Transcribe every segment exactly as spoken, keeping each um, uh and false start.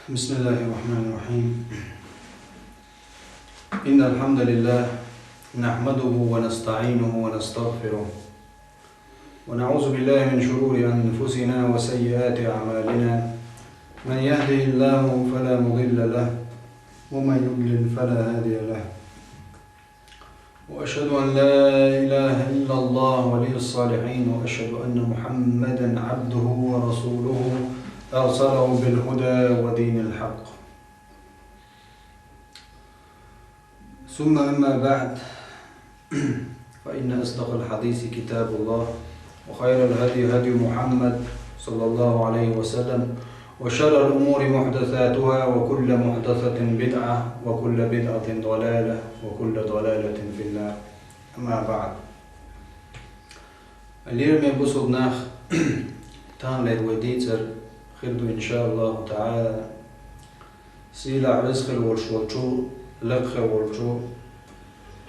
بسم الله الرحمن الرحيم. إن الحمد لله نحمده ونستعينه ونستغفره، ونعوذ بالله من شرور أنفسنا وسيئات أعمالنا. من يهده الله فلا مضل له، ومن يضلل فلا هادي له. وأشهد أن لا إله إلا الله ولي الصالحين، وأشهد أن محمدا عبده ورسوله أرسله بالهدى ودين الحق. ثم أما بعد، فإن أصدق الحديث كتاب الله، وخير الهدي هدي محمد صلى الله عليه وسلم، وشر الأمور محدثاتها، وكل محدثة بدعة، وكل بدعة ضلالة، وكل ضلالة في النار. أما بعد. Лераме бусулба нах, таханлера вай дийцар хир ду, иншааллаху таала, сийлахь веза хир волуш волчу, лекха хир волчу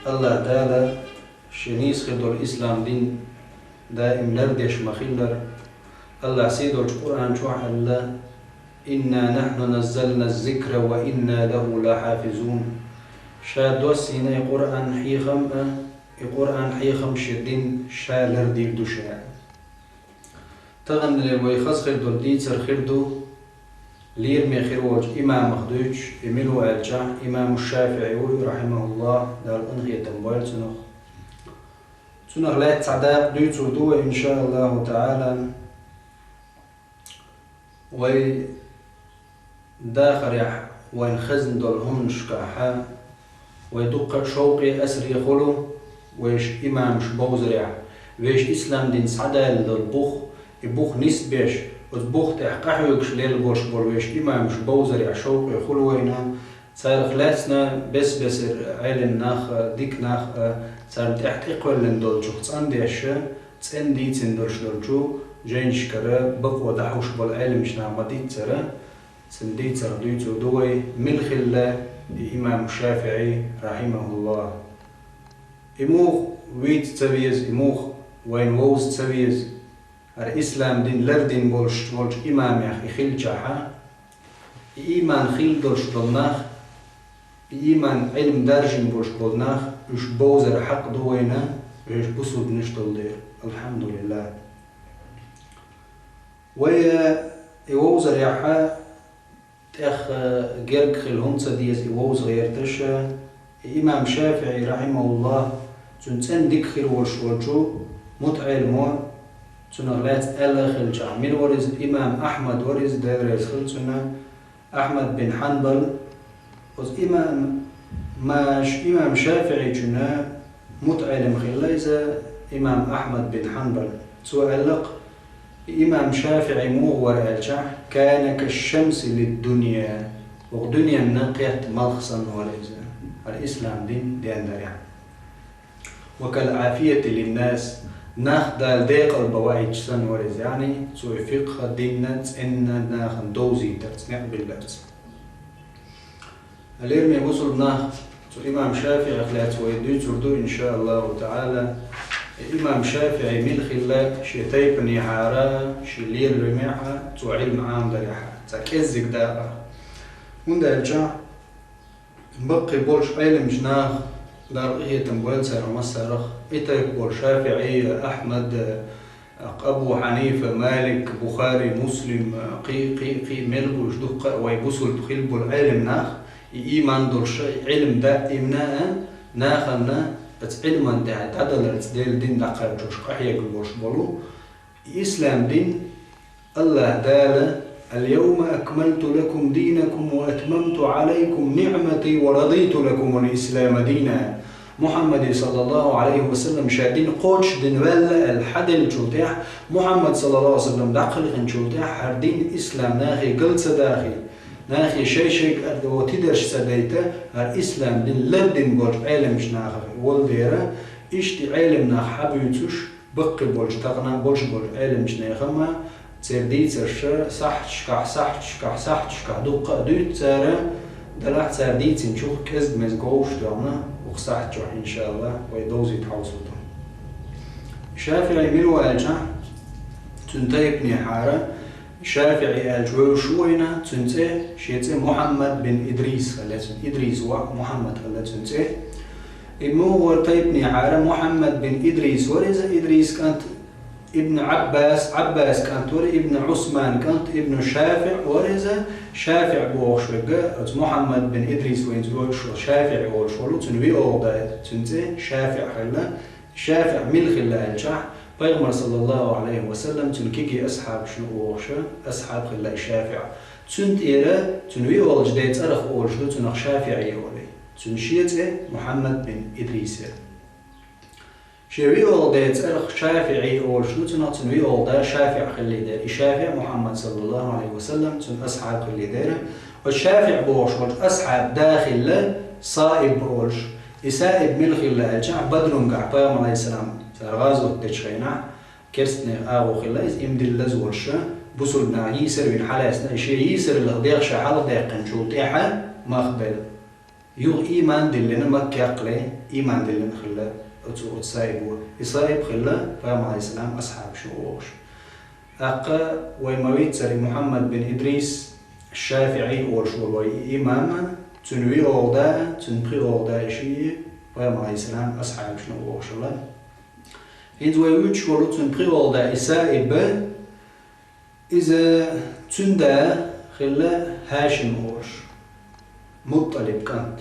АллахӀ Дала шен нийса хир долу ислам дин даим лардеш ма-хиллара. АллахӀа сий долчу Къуръан чохь аьлла: «Инна нахьну наззална ззикра ва инна лаху лахьафизун». Ша доссийна и Къуръан хьехам а, и Къуръан хьехам шен дин ша лардийр ду ша. Таханлера вай хаза хир долу дийцар хир ду, лераме хир волчу имамах дуьйцуш, и мила ву аьлчахь, имаму ШафиӀи ву, рахьимахуллахӀ, Дала къинхетам бойла цунах. Цунах лаьцна цхьа дакъа дуьйцур ду вай, иншааллаху таала. Вай дахарехь вайна хезна долу хӀуманашкахьа, вай дуккха а шовкъе, асаре хуьлу вайша имамаш бовзарехь, вайша ислам дин схьадаьлла долу бух, и бух нисбеш, оцу бух тӀехь къахьоьгуш лелла болуш болу вайша имамаш бовзарехь шовкъе хуьлу вайна, царах лаьцна бес-бесара Ӏелам нах а, дика нах а, царна тӀехь тӀекхоьллина долчух цӀандеш, цӀена дийцина долуш долчу жайнашкара бакъо дӀахьуш болу Ӏеламчу наха ма-дийццара, цуьнан дийцарх дуьйцур ду вай, мила хилла и имам ШафиӀи, рахьимахуллахӀ. И муха вийца ца веза, и муха вайна вовза ца веза, хӀара ислам дин лардина болуш волчу имамех и хилчахьа, и ийман хилла долуш долу нах, и ийман Ӏилма даржийна болуш болу нах, уьш бовзар хьакъ ду вайна, вешан бусулбанаш долу дела. АлхьамдулиллахӀ. Вай, э, и вовзарехьа тӀех, э, герга хила хӀунда ца деза и вовза гӀерташа, и имам ШафиӀи, рахьимахуллахӀ, цуьнан цӀена дика хир волуш волчу мутаӀеламо, цунах лаьцна аьлла а хилчахь, мила вара иза, имам Ахьмад вара иза, Дела реза хила цунна, Ахьмад бин Хьанбал, оцу имам, маш-, имам ШафиӀичуьнан мутаӀелам хилла иза, имам Ахьмад бин Хьанбал. Цо аьлла-кх, имам ШафиӀи муха вара аьлчахь, «Кана кашшамси лиддунья», оха дуьненна кхетта малх санна вара иза, хӀара ислам дин дендарехь. «Ва кал Ӏафияти линнас», нах Дала декъал бан ваийташ санна вара иза, яъни цо и фикъхӀ динна цӀенна нахана довзийтарца, некъ билларца. Лераме бусулба нах, цу имам ШафиӀих лаьцна вай дуьйцур ду, иншааллаху таӀала. И имам ШафиӀи мила хилла шен тайпанехьара, шен лелош долчу Ӏилма Ӏамдарехьа, цхьа кӀеззиг дакъа. ХӀунда аьлча, баккхий болчу Ӏеламчу наха, Дала къинхетам бойла царах массарах, и тайпа болу ШафиӀи, Ахьмад, Абу Хьанифа, Малик, Бухари, Муслим, кхин, кхин, кхин мел бу уьш дуккха а вай бусулба хилла болу Ӏелам нах, и ийман долуш а, и Ӏилма даимна а, нахана оцу Ӏилман тӀехь дӀадаларца Делан дин дӀакхачош къахьегна болуш болу. И ислам дин, АллахӀ Дала: «Ал-йовма акмалту лакум динакум ва атмамту Ӏалайкум ниӀмати ва радиту лакумул ислама дина». Мухьаммаде, саллаллаху Ӏалайхи ва саллам, ша дин кхочушдина ваьлла аьлла хьаделлачул тӀехьа, Мухьаммад, саллаллаху Ӏалайхи ва саллам, дӀакхелхинчул тӀехьа, хӀара дин ислам нахе гал ца дахий, нахе шай-шайга а тидарш ца дайта, хӀара ислам дин лардина болчу Ӏеламчу нахах волу дера, иштта и Ӏелам нах хьабуьйцуш, баккхий болчу такъана болуш болчу Ӏеламчу нехан а, церан дийцарш сахьташкахь, сахьташкахь, сахьташкахь дуккха а дуьйцу цара, делахь цара дийцинчух кӀезиг-мезиг вовшах доьгӀна, укх сахьт чохь, иншааллахӀ, вай довзийта хьовсур ду. ШафиӀи мила ву аьлча, цуьнан тайпанехьара, ШафиӀи аьлча вевзаш ву вайна, цуьнан цӀе, шен цӀе Мухьаммад бин Идрис хилла цуьнан. Идрис воӀ Мухьаммад хилла цуьнан цӀе. И мугӀар тайпанехьара Мухьаммад бин Идрис вара иза, Идрис кӀант Ибн Ӏаббас, Ӏаббас кӀант вара, Ибн Ӏусман кӀант, Ибн ШафиӀ вара иза, ШафиӀ бохуш верг, оцу Мухьаммад бин Идрис вайна вевзаш волу ШафиӀи волуш волу, цуьнан виъолгӀа да, цуьнан цӀе ШафиӀ хилла. ШафиӀ мила хилла аьлчахь, Пайхамар, саллаллаху Ӏалайхи ва саллам, цуьнан кегий асхьабашна вогӀуша асхьаб хилла и ШафиӀ. Цуьнан тӀера цуьнан виъолчу ден цӀарах олуш ду цунах ШафиӀи олий. Цуьнан шен цӀе Мухьаммад бин Идрис яра. Шен виъолгӀа ден цӀарах ШафиӀи олуш ду цунах, цуьнан виъолгӀа да ШафиӀ хилли дера. И ШафиӀ Мухьаммад, саллаллаху Ӏалайхи ва саллам, цуьнан асхьаб хилли дера. Оцу ШафиӀ бохуш волчу асхьаб да хилла Саиб олуш. И Саиб мила хилла аьлчахь, Бадрунгахь Пайхамар, Ӏалайхиссалам, цара гӀазот дечу хенахь, керстанийн агӀо хилла иза, иман диллаза волуш, бусулба наха йийсар а вина хьалаьцна, и шен йийсараллах дегӀ ша хьалхадаьккхинчул тӀаьхьа мах белла. Юха иман диллина Маккехь кхале, иман диллина хилла оцу, оцу Саибо. И Саиб хилла Пайхамар, Ӏалайхиссалам, асхьабашна вогӀуш. ТӀаккха вай ма-виццара Мухьаммад бин Идрис ШафиӀи олуш волу вай и имам, цуьнан виъолгӀа да, цуьнан пхиъолгӀа да и шиъ, Пайхамар, Ӏалайхиссалам, асхьабашна вогӀуш хилла. ХӀинца вай вуьйцуш волу цуьнан пхиъолгӀа да и Саиб, иза цуьнан да хилла ХӀашим олуш, Мутталиб кӀант.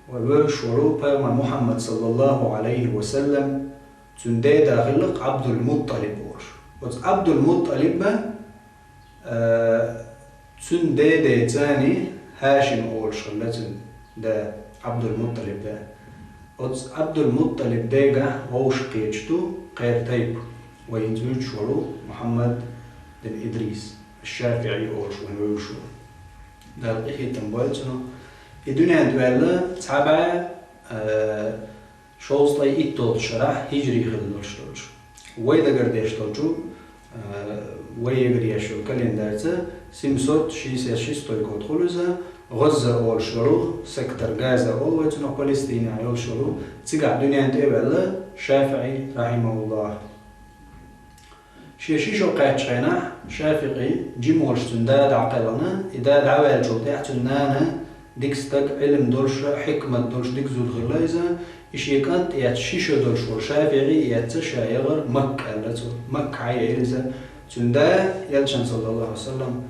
Вай вевзаш волу Пайхамар Мухьаммад, саллаллаху Ӏалайхи ва саллам, цуьнан ден да хилла Ӏабдул-Мутталиб олуш. Оцу Ӏабдул-Мутталиба, а, цуьнан ден да цӀарах ХӀашим олуш хилла цуьнан да, Ӏабдул-Мутталиб да. Оцу Ӏабдул-Мутталиб дегахь вовшах кхеташ ду кхеран тайпа, вай хӀинца вуьйцуш волу Мухьаммад бин Идрис ШафиӀи олуш вайна вевзаш волу. Дала къинхетам бойла цунах. И дуьнен тӀе ваьлла цхьа бӀе, а, шовзткъе итталгӀачу шарахь хиджри хилла долуш долчу. Вай дагардеш долчу, а, вай егар еш йолу календарца семьсот шестьдесят шестой год хуьлу иза, ГӀазза олуш йолу, сектор Газа олу вай цунах, Палестинехь йолуш йолу, цигахь дуьнен тӀе а ваьлла ШафиӀи, рахьимахуллахӀ. Шен ши шо кхаьччу хенахь ШафиӀи жима волуш цуьнан да дӀакхелхина, и да дӀаваьллачул тӀаьхьа цуьнан нана дика стаг, Ӏилма долуш, хьикмат долуш дика зуда хилла иза, и шен кӀант а эцна ши шо долуш волу ШафиӀи а эцна ша яхара Макка аьлла цо. Макка хьаеара иза. Цуьнан да, элчан, саллаллаху Ӏалайхи ва саллам,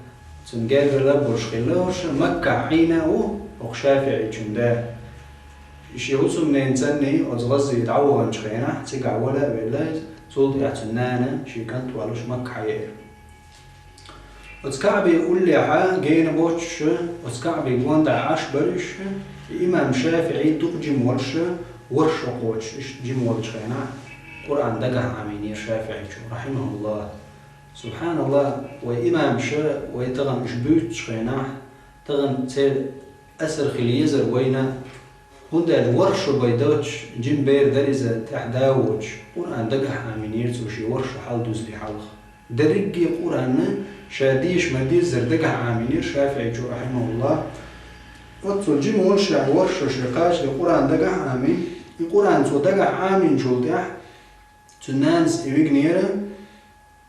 цуьнан гергара болуш хилла хӀорш, Маккахь хьийна а ву хӀокху ШафиӀичун да. Шен хӀусамненацанний оцу ГӀаззе дӀаваханчу хенахь, цигахь вала а велла иза, цул тӀаьхьа цуьнан нана шен кӀант а валуш Макка хьаеара. Оцу КаӀбин уллехьа гена боцуш, оцу КаӀбин гондахьа Ӏаш бара уьш, и имам ШафиӀи дукха жима волуш, ворхӀ шо кхочуш, иштта жима волчу хенахь, Къуръан дагахь Ӏамийнера ШафиӀичо, рахьимахуллахӀ. СубхьаналлахӀ, вай имамаша, вай тахана уьш буьйцучу хенахь, тахана церан асар хила езара вайна, хӀунда аьлча ворхӀ шо бен доцуш жима бер дара иза, тӀаьхьа да а воцуш, Къуръан дагахь Ӏамийнера цо шен ворхӀ шо хьалдузале хьалха. Дерриге а Къуръан ша деша ма-деззара дагахь Ӏамийнера ШафиӀичо, рахьимахуллахӀ. Оццул жима волушехь ворхӀ шо шен кхачале Къуръан дагахь Ӏамийна. И Къуръан цо дагахь Ӏамийначул тӀаьхьа цуьнан нанас и вигнера,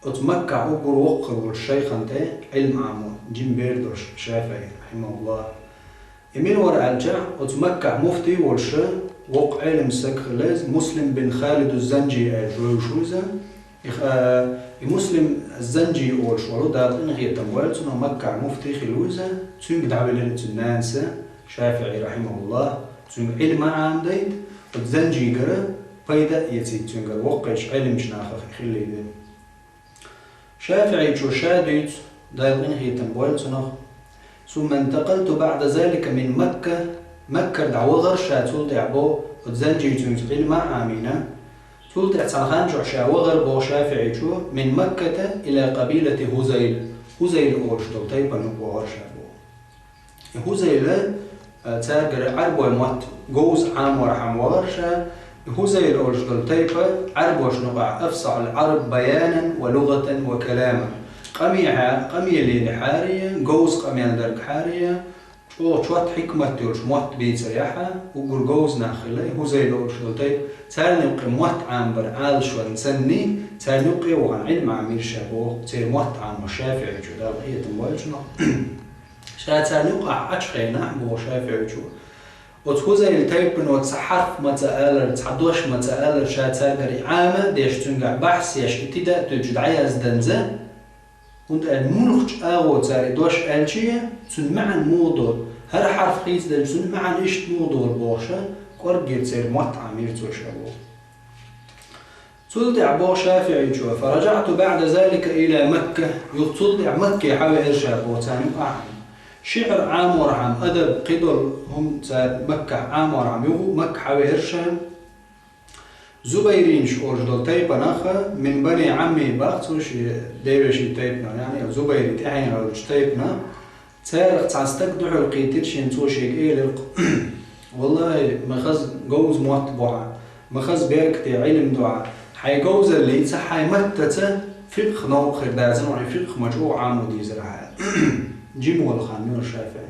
оцу Маккахь уггар воккхахула волчу шайхана тӀе Ӏилма Ӏамо, жима бер долуш ШафиӀи, рахьимахуллахӀ. И мила вара аьлча, оцу Маккахь муфтий волуш воккха Ӏелам стаг хилла иза, Муслим бин Халид аз-Занжи аьлча вевзаш ву иза. И ха-, и Муслим аз-Занжи олуш волу, Дала къинхетам бойла цунах, Маккахь муфтий хилла ву иза, цуьнга дӀавелира цуьнан нанас, ШафиӀи, рахьимахуллахӀ, цуьнга Ӏилма а Ӏамадайта, оцу Занжигара пайда а эцийта цуьнгара, воккхачу Ӏеламчу нахах хилла и дин. ШафиӀичо ша дуьйцу, Дала къинхетам бойла цунах: «ثم انتقلت بعد ذلك من مكة». Маккара дӀавахара ша цул тӀаьхьа боху, оцу Занжичуьнца Ӏилма а Ӏамийна. Цул тӀаьхьа цхьана хан чохь ша вахара боху ШафиӀичо: «من مكة إلى قبيلة هذيل». ХӀузайл олуш долу тайпана юкъа вахара ша боху. И ХӀузайла, а, цаьргара Ӏарбойн мотт говза Ӏаморхьама вахара ша, и ХӀузайла олуш долу тайпа Ӏарбошна юкъахь أفصح العرب بيانا ولغة وكلاما. Къамехьа-, къамелехьарий, говза къамел даргахьарий, Чо чот хьикмат йолуш мотт бийцарехьа, уггар говза нах хилла, и Хузайл олуш долу тайпа, царна юккъе мотт Ӏамбар Ӏалашван санни, царна юккъе а вахана Ӏилма Ӏамийра ша боху, церан мотт Ӏамош ШафиӀичо, Далла къинхетам бойчунах. Ша царна юкъахь Ӏачу хенахь, боху ШафиӀичо, оцу Хузайл тайпано цхьа хьарф ма ца алара, цхьа дош ма ца алара, ша цаьргара и Ӏама а деш, цуьнгахь бахьс еш, и тида а туьллуш дӀаязданза, хӀунда аьлча муьлххачу агӀо цара и дош аьлча, цуьнан маьӀна муха долу, хӀара хьарф хийцаделча, цуьнан маьӀна иштта муха долу бохуша, кӀорггера церан мотт Ӏамийра цо ша боху. Цул тӀаьхьа боху ШафиӀичо: «فرجعت بعد ذلك إلى مكة». Юха цул тӀаьхьа Макке хьавеара ша боху царна юкъахь. ШиӀр Ӏаморхьама, адаб, кхидолу хӀума цара Маккахь Ӏаморхьама, юха Макка хьавеара ша. Зубайринаш олуш долу тайпанах, من بني عمي боху цо шен девешин тайпанах, яъни Зубайри тӀаьхьенах йолчу тайпанах, царах цхьана стага дуьхьал кхийтира шена, цо шега элира-кх: «ВаллахӀи, ма хаза говза мотт бу хьан, ма хаза беркате Ӏилма ду хьан, хьайн говзаллица, хьайн маттаца фикъх новкъа хир дацара, хьайн фикъх ма чӀогӀа Ӏамо дийзира хьан». Жима волу хан ю ШафиӀи.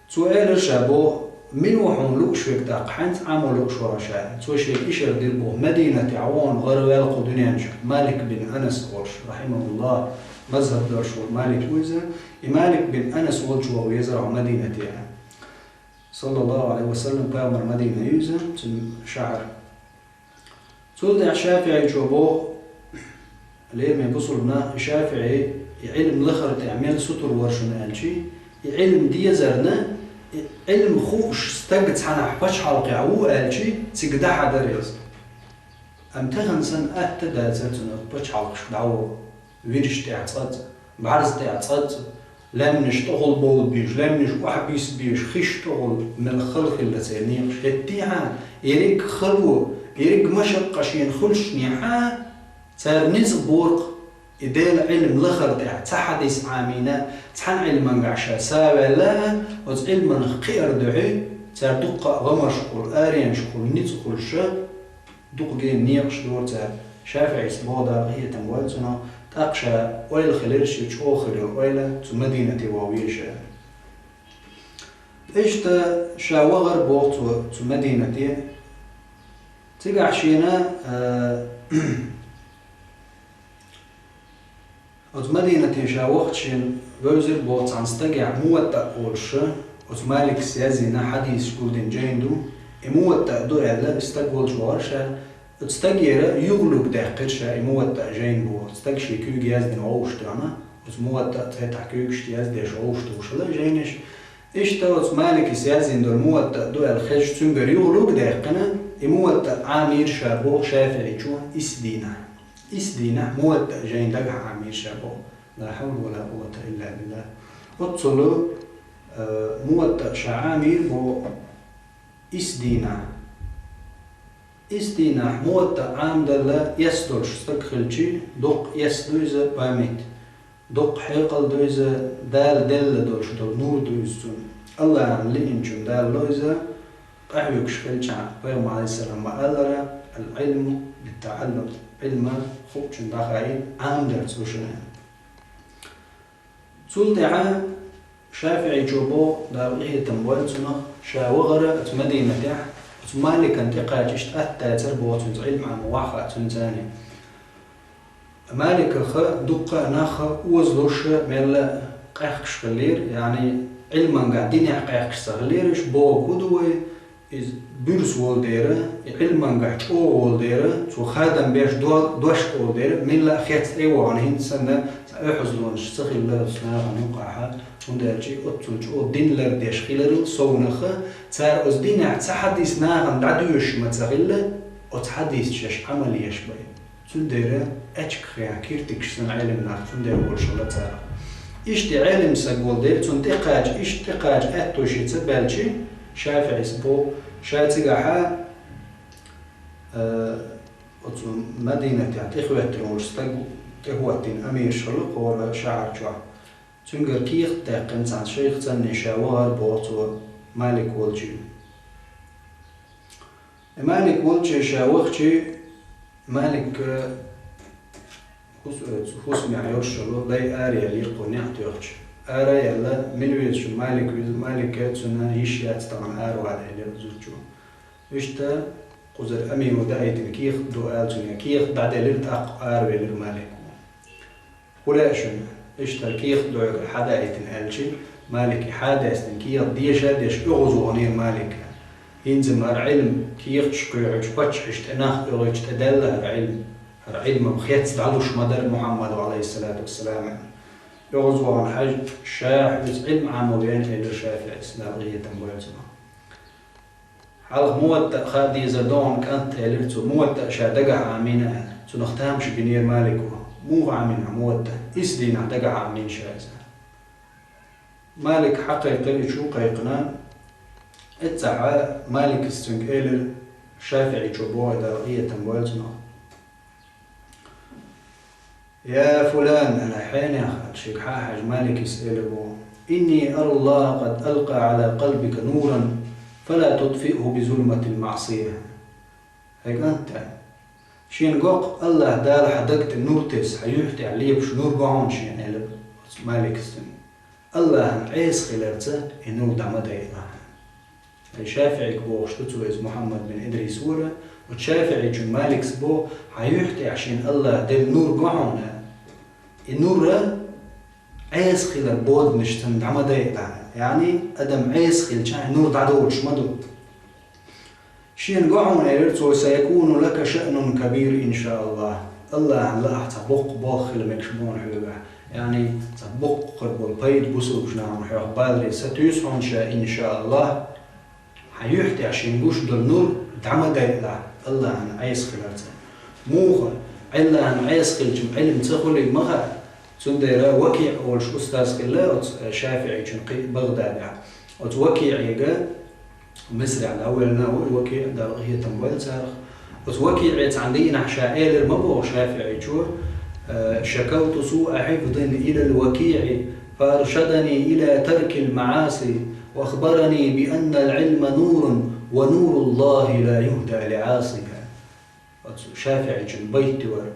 Цо элира ша боху: «Мила ву хьуна лууш верг тӀаккха, хьаьнца Ӏамо лууш вара ша?» Цо шега ишар дира боху: «Мадинате хьо вахана гӀараваьлла кху дуьнен чу Малик бин Анас волуш, рахьимахуллахӀ, мазхӀаб долуш волу Малик ву иза. И Малик бин Анас волчу ваха везара хьо Мадинате». СаллаллахӀу Ӏалайхи ва саллам, пайхамар Мадина ю иза, цуьнан шахьар. Цул тӀаьхьа ШафиӀичо боху: «Лераме бусулба нах, и ШафиӀи, и Ӏилма лахара тӀехь мел сутур вара шуна аьлчи, и Ӏилма дезарна, и Ӏилма хууш стаг цхьанахь пачхьалкхехь ву аьлчи, цига дахьа дара иза. Амма тахана санна атта а дацара цунах пачхьалкхашка дӀаваха». Вираш тӀехь цкъацкъа, бӀарз тӀехь цкъацкъа, лаьмнаш тӀехула бовла безаш, лаьмнаш охьабисса безаш, хиш тӀехула, мел хала хилла церан некъаш. ХӀеттехьа, ерриг хало, ерриг машакъа шена хуьлушнехьа, цара ницкъ бора-кх и Делан Ӏилма лахара тӀехь цхьа хьадис Ӏамийна, цхьана Ӏилмангахь ша са а ваьлла, оцу Ӏилманах кхиар дуьхьа, цара дуккха а гӀамаршкахула, аренашкахула, ницкъахула, дукха гена некъаш дора цара. ШафиӀис боху, Дала къинхетам бойла цунах, тӀаккха ша ойла хилира, шен чӀогӀа хилира ойла, цу Мадинате ваха веза ша. Иштта ша вахара боху цо цу Мадинате. Цигахь шена, а, Оцу Мадинате ша вахча шена вевзира боху цхьана стагехь, Муваттаъ олуш, оцу Маликас язйина хьадисаш гулдина жайна ду. И Муваттаъ ду аьлла, и стаг волчу вахара ша. Оцу стагера юхалург даьккхира ша, и Муваттаъ жайна боху. Стага шен куьйга яздина вовшах тоьхна, оцу Муваттаъ цхьайтахь куьйгашца яздеш вовшах тухуш хилла жайнаш. Иштта оцу Маликас язйина долу Муваттаъ ду аьлла хезча, цуьнгара юхалург даьккхина, и Муваттаъ Ӏамийра ша боху ШафиӀичо исс дийнахь. Исс дийнахь Муваттаъ жайна дагахь Ӏамийра ша боху. Ла хьавла ва ла къуввата илла биллахӀ. Оццул, э, Муваттаъ ша Ӏамийра боху исс дийнахь. Исс дийнахь Муваттаъ Ӏамадала эс долуш стаг хилчи, доккха эс ду иза, память. Доккха хьекъал ду иза, Дала делла долуш долу нур ду иза цунна. АллахӀана лиъначунна Дала ло иза, къахьоьгуш хилчахьана, пайхамара, Ӏалайхиссалам, ма-аллара: «Ал-Ӏилму бит-таӀаллум», Ӏилма хуучунна дӀахаийна, Ӏамадар цо шуна. Цул тӀаьхьа ШафиӀичо боху, Дала къинхетам бойла цунах, ша вахара оцу Мадинатехь, оцу Маликана тӀекхача иштта атта дацара боху цуьнца Ӏилма Ӏама ваха а цуьнца цхьаьна. Маликах дуккха а нах озалуш мелла а къаьхкаш хиллера, яъни Ӏилманга динехь къаьхкаш ца хиллера, уьш боху хӀун ду вай, иза буьрса волу дера, и Ӏилмангахь чӀогӀа волу дера, цо хадам беш до-, дош олу дера, милла а хец тӀе а вахана, хӀинца санна, цхьа оьхьазлонаш ца хилла оцу нахана юкъахьа, хӀунда аьлча оццул чӀогӀа дин лардеш хиларал совнаха, цара оцу динехь цхьа хьадис нахана дӀадоьшуш ма ца хилла, оцу хьадисца шаьш Ӏамал еш бай. Цундела аьчка хиан киртигаш санна Ӏелим нах цундела волуш хилла цара. Иштта Ӏелим саг волу дела, цунна тӀекхача, иштта тӀекхача аьтто шен ца баьлчи, ШафиӀис боху, ша цигахьа, э, оцу Мадинатехь тӀехӀоьттина волчу стаг, тӀехӀоьттина амираш хилла кхора шахьар чохь. Цуьнгара кехат даьккхина цхьана шайх цӀанне ша вахара боху цо Малик волчу. И Малик волчу ша вахчи, Малик, э, хӀус-, э, хӀусамехь йолуш йолу лай аре лиркхо неӀ тоьхча. Ара а яьлла, мила веза шуна Малик веза, Малика цунна йиш яц тахана аравала, элира зудчо. Иштта кхузара амиро даийтина кехат ду аьлла цунна, кехат дӀаделира, тӀаккха аравелира Малик. ХӀун лаьа шуна, иштта кехат ду хьоьгара хьадаийтина аьлча, Малика хьадаьстина кехат деша а деш, оьгӀазваханера Малик. ХӀинца-м хӀара Ӏилма кехаташ кхоьхьача паччахьашта тӀе нах оьгӀийча тӀедаьлла хӀара Ӏилма. ХӀара Ӏилма-м хецна дӀалуш ма дара Мухьаммада, Ӏалайхиссалату вассалам. ОьгӀазвахана хьажа, ша хьоьца Ӏилма Ӏамо вена, элира ШафиӀийс, Дала къахетам бойла цунах. Хьалха Муваттаъ хаа дезар ду хьуна, кӀант, элира цо, Муваттаъ ша дагахьа Ӏамийна аьлла. Цунах тамаш бинера Малико. Муха Ӏамийна Муваттаъ? Исс дийнахьа дагахьа Ӏамийна ша иза. Малик хьакхайкхира и чу, кхайкхина. Эццахьа Малика цуьнга элира, ШафиӀийчо боху, Дала къахетам бойла цунах. «يا فلان», аьлла, хьенех, аьлла, шега хьа а хьаьжа, Малика элира боху: «إني أرى الله قد ألقى على قلبك نورا فلا تطفئه بظلمة المعصية». ХӀай кӀант, шена го-кх, АллахӀ Дала хьан даг тӀе нур тесна, хьан юьхь тӀехь лепаш нур го хьуна шена, элира оцу Малика цуьнга. АллахӀан Ӏеса хиларца и нур дӀа ма дайъалахь. Ай ШафиӀийга бохуш ду цо иза, Мухьаммад бин Идрис вара, оцу ШафиӀийчун Маликас боху: хьан юьхь тӀехь шена АллахӀа делла нур го хьуна, и нур Ӏеса хилар боданаш санна дӀа ма дайъалахь. Яъни, адам Ӏеса хилча, и нур дӀадолуш ма ду. Шена го хьуна, элира цо: «سيكون لك شأن كبير إن شاء الله». АллахӀан лаахь цхьа боккха болх хила мегаш бу хьуна хьоьгахь. Яъни, цхьа боккха хир болу пайда бусулба нахана хьох баларе сатуьйсу хьуна ша, иншааллахӀ. Хьан юьхь тӀехь шена гуш долу нур дӀа ма дайъалахь, АллахӀан Ӏеса хиларца. Муха? АллахӀан Ӏеса хилча Ӏилма ца хуьлий ма хаьа. Цундела ВакиӀ олуш устаз хилла оцу ШафиӀийчун кхин а БагӀдадехь. Оцу ВакиӀега, Мисрехь дӀавоьллина ву и ВакиӀ, Дала къахетам бойла царах. Оцу ВакиӀе цхьана дийнахь ша элира ма боху ШафиӀийчо: «شكوت سوء حفظ إلى الوكيع فأرشدني إلى ترك المعاصي وأخبرني بأن العلم نور ونور الله لا يهدى لعاصي». Оцу ШафиӀийчун байт ю хӀара.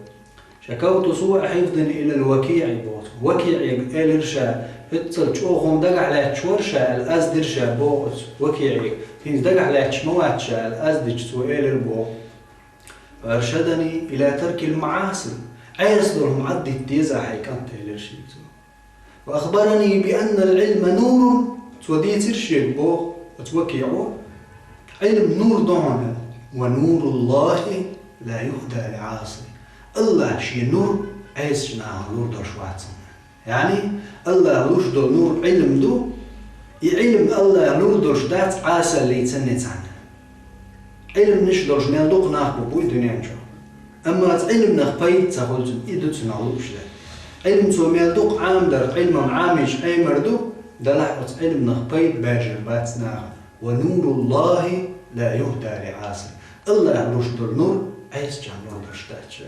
«شكوت سوء حفظ إلى الوكيع», боху. ВакиӀе элира ша: «ХӀуьттал чӀогӀа хӀума дагахь лаьтташ вара ша», аьлла, аз дира ша, боху оцу ВакиӀе. «ХӀинца дагахь лаьтташ ма вац ша», аьлла, аз дича цо элира, боху: «فأرشدني إلى ترك المعاصي». Ӏеса долу хӀума Ӏаддита деза хьайн, кӀант, элира шега цо. «وأخبرني بأن العلم نور», цо дийцира шега, боху оцу ВакиӀо, Ӏилма нур ду хьуна, «ونور الله لا يهدى لعاصي». АллахӀа шен нур Ӏесачу нахана лур долуш вац хьуна. Яъни, АллахӀа луш долу нур Ӏилма ду, и Ӏилма АллахӀа лур долуш дац Ӏасаллица ницкъана. Ӏилманаш долуш мел дукха нах бу буй дуьнен чохь. Амма оцу Ӏилманах пайда ца хуьлу цунна, и ду цунах лууш дерг. Ӏилма цо мел дукха Ӏамадар, Ӏилман Ӏамийча Ӏемар ду, делахь оцу Ӏилманах пайда баьржар бац наха. «ونور الله لا يهدى لعاصي». АллахӀа луш долу нур Ӏесачарна лур долуш дац ша.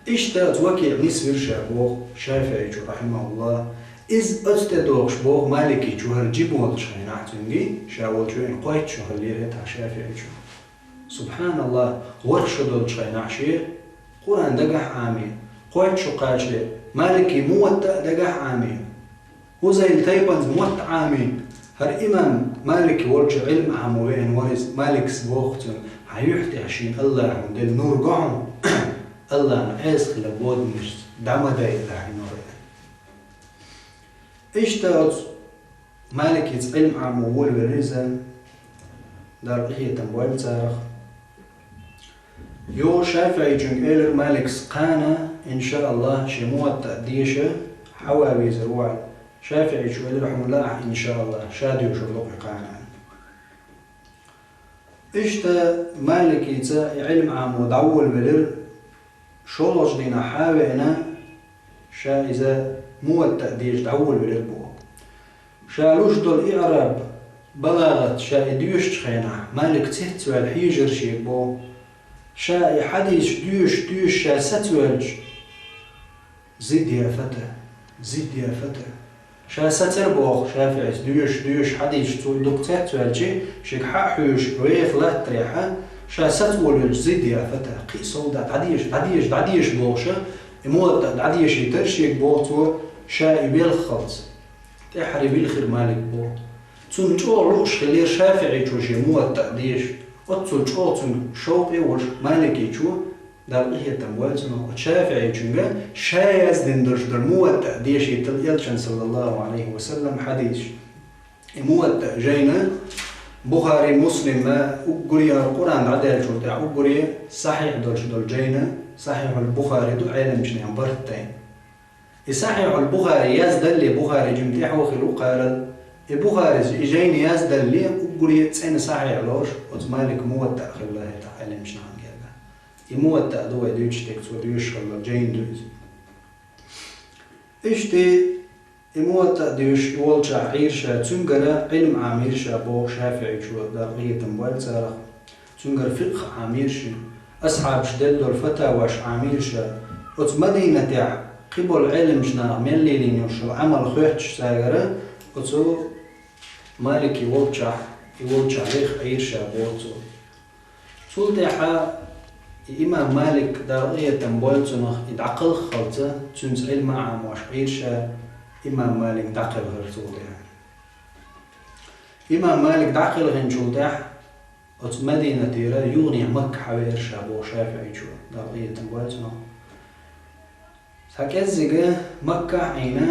Иштта оцу ВакиӀ нисвира ша, боху ШафиӀийчо, рахьимахуллахӀ. Иза оцу тӀе дохуш, боху, Маликийчо хӀара жима волчу хенахь цуьнга, ша волчу веана кхойтта шо хиллера хӀетахь ШафиӀийчо. СубхьаналлахӀ, ворхӀ шо долчу хенахь шен Къуръан дагахь Ӏамийна, кхойтта шо кхачале Маликий Муваттаъ дагахь Ӏамийна. Хузайл тайпанца Муваттаъ Ӏамийна, хӀара имам Малик волчу Ӏилма Ӏамо веана вара иза. Маликас боху цунна: «Хьан юьхь тӀехь шена АллахӀа делла нур го хьуна, АллахӀан Ӏеса хилар боданаш дӀа ма дайъалахь и нур». Иштта оцу Маликица Ӏилма Ӏамо волавелира иза, Дала къахетам бойла царах. Юха ШафиӀийчуьнга элира Маликас: «Кхана, иншааллахӀ, шен Муваттаъ деша хьан ван везар ву хьо». ШафиӀийчо элира: «Хьуна лаахь, иншааллахӀ, ша доьшур ду-кх и кхана». Иштта Маликица и Ӏилма Ӏамо дӀаволавелира, шолгӀачу дийнахь хьа а веана, ша иза Муваттаъ деша дӀаволавелира боху. Ша луш долу иӀраб, балагӀат ша и доьшучу хенахь, Малик цецваьлла хьежира шега боху. Ша и хьадисаш доьшуш, доьшуш ша сацваьлча, зидъяфата, зидъяфата. Ша сацара боху ШафиӀийс, доьшуш, доьшуш хьадисаш цо и дукха цецваьлча, шега хьа а хьоьжуш, веха латтарехьа, ша сацволавелча, зидъяфата, кхин а сов дӀа, дӀадеша, дӀадеша, дӀадеша бохуша, и Муваттаъ дӀадешийтара шега боху цо, ша и велххалц, тӀехьари вилхира Малик боху. Цунна чӀогӀа лууш хиллера ШафиӀичо шен Муваттаъ деша. Оццул чӀогӀа цуьнга шовкъе а волуш Маликичо, Дала къинхетам бойла цунах, оцу ШафиӀичуьнга ша яздина долуш долу Муваттаъ дешийтала элчан, саллаллаху Ӏалайхи ва саллам, хьадисаш. И Муваттаъ жайна Бухари, Муслима, уггаре а Къуръан дӀадаьллачул тӀаьхьа уггаре сахьихь долуш долу жайна, Сахьихьул Бухари ду Ӏеламчу нехан барт тайна. И Сахьихьул Бухари яздалле, Бухари жима тӀаьхьо хилла ву кхарал, и Бухарис и жайна яздалле уггаре цӀена сахьихь лоруш оцу Малик Муваттаъ хилла хӀета Ӏеламчу нахана гергахь. И Муваттаъ ду вай дуьйцуш дерг, цо доьшуш хилла жайна ду иза. Иштта и Муваттаъ доьшуш и волчохь Ӏийра ша, цуьнгара Ӏилма Ӏамийра ша боху ШафиӀичо, Дала къинхетам бойла царах. Цуьнгара фикъхӀ Ӏамийра шен. Асхьабаш делла долу фатаваш Ӏамийра ша. Оцу Мадинатехь кхиболу Ӏеламчу наха мел лелийна йолуш йолу Ӏамал хоьттуш цаьргара оцу Малики волчохь, и волчохь леха Ӏийра ша боху цо. Цул тӀаьхьа и имам Малик, Дала къинхетам бойла цунах, и дӀакхалххалца, цуьнца Ӏилма а Ӏамош Ӏийра ша, имам Малик дӀакхелхира цул тӀаьхьа. Имам Малик дӀакхелхинчул тӀаьхьа оцу Мадинатера юханехьа Макка хьавеара ша боху ШафиӀичо, Дала къинхетам бойла цунах. Цхьа кӀеззига Маккахь Ӏийна,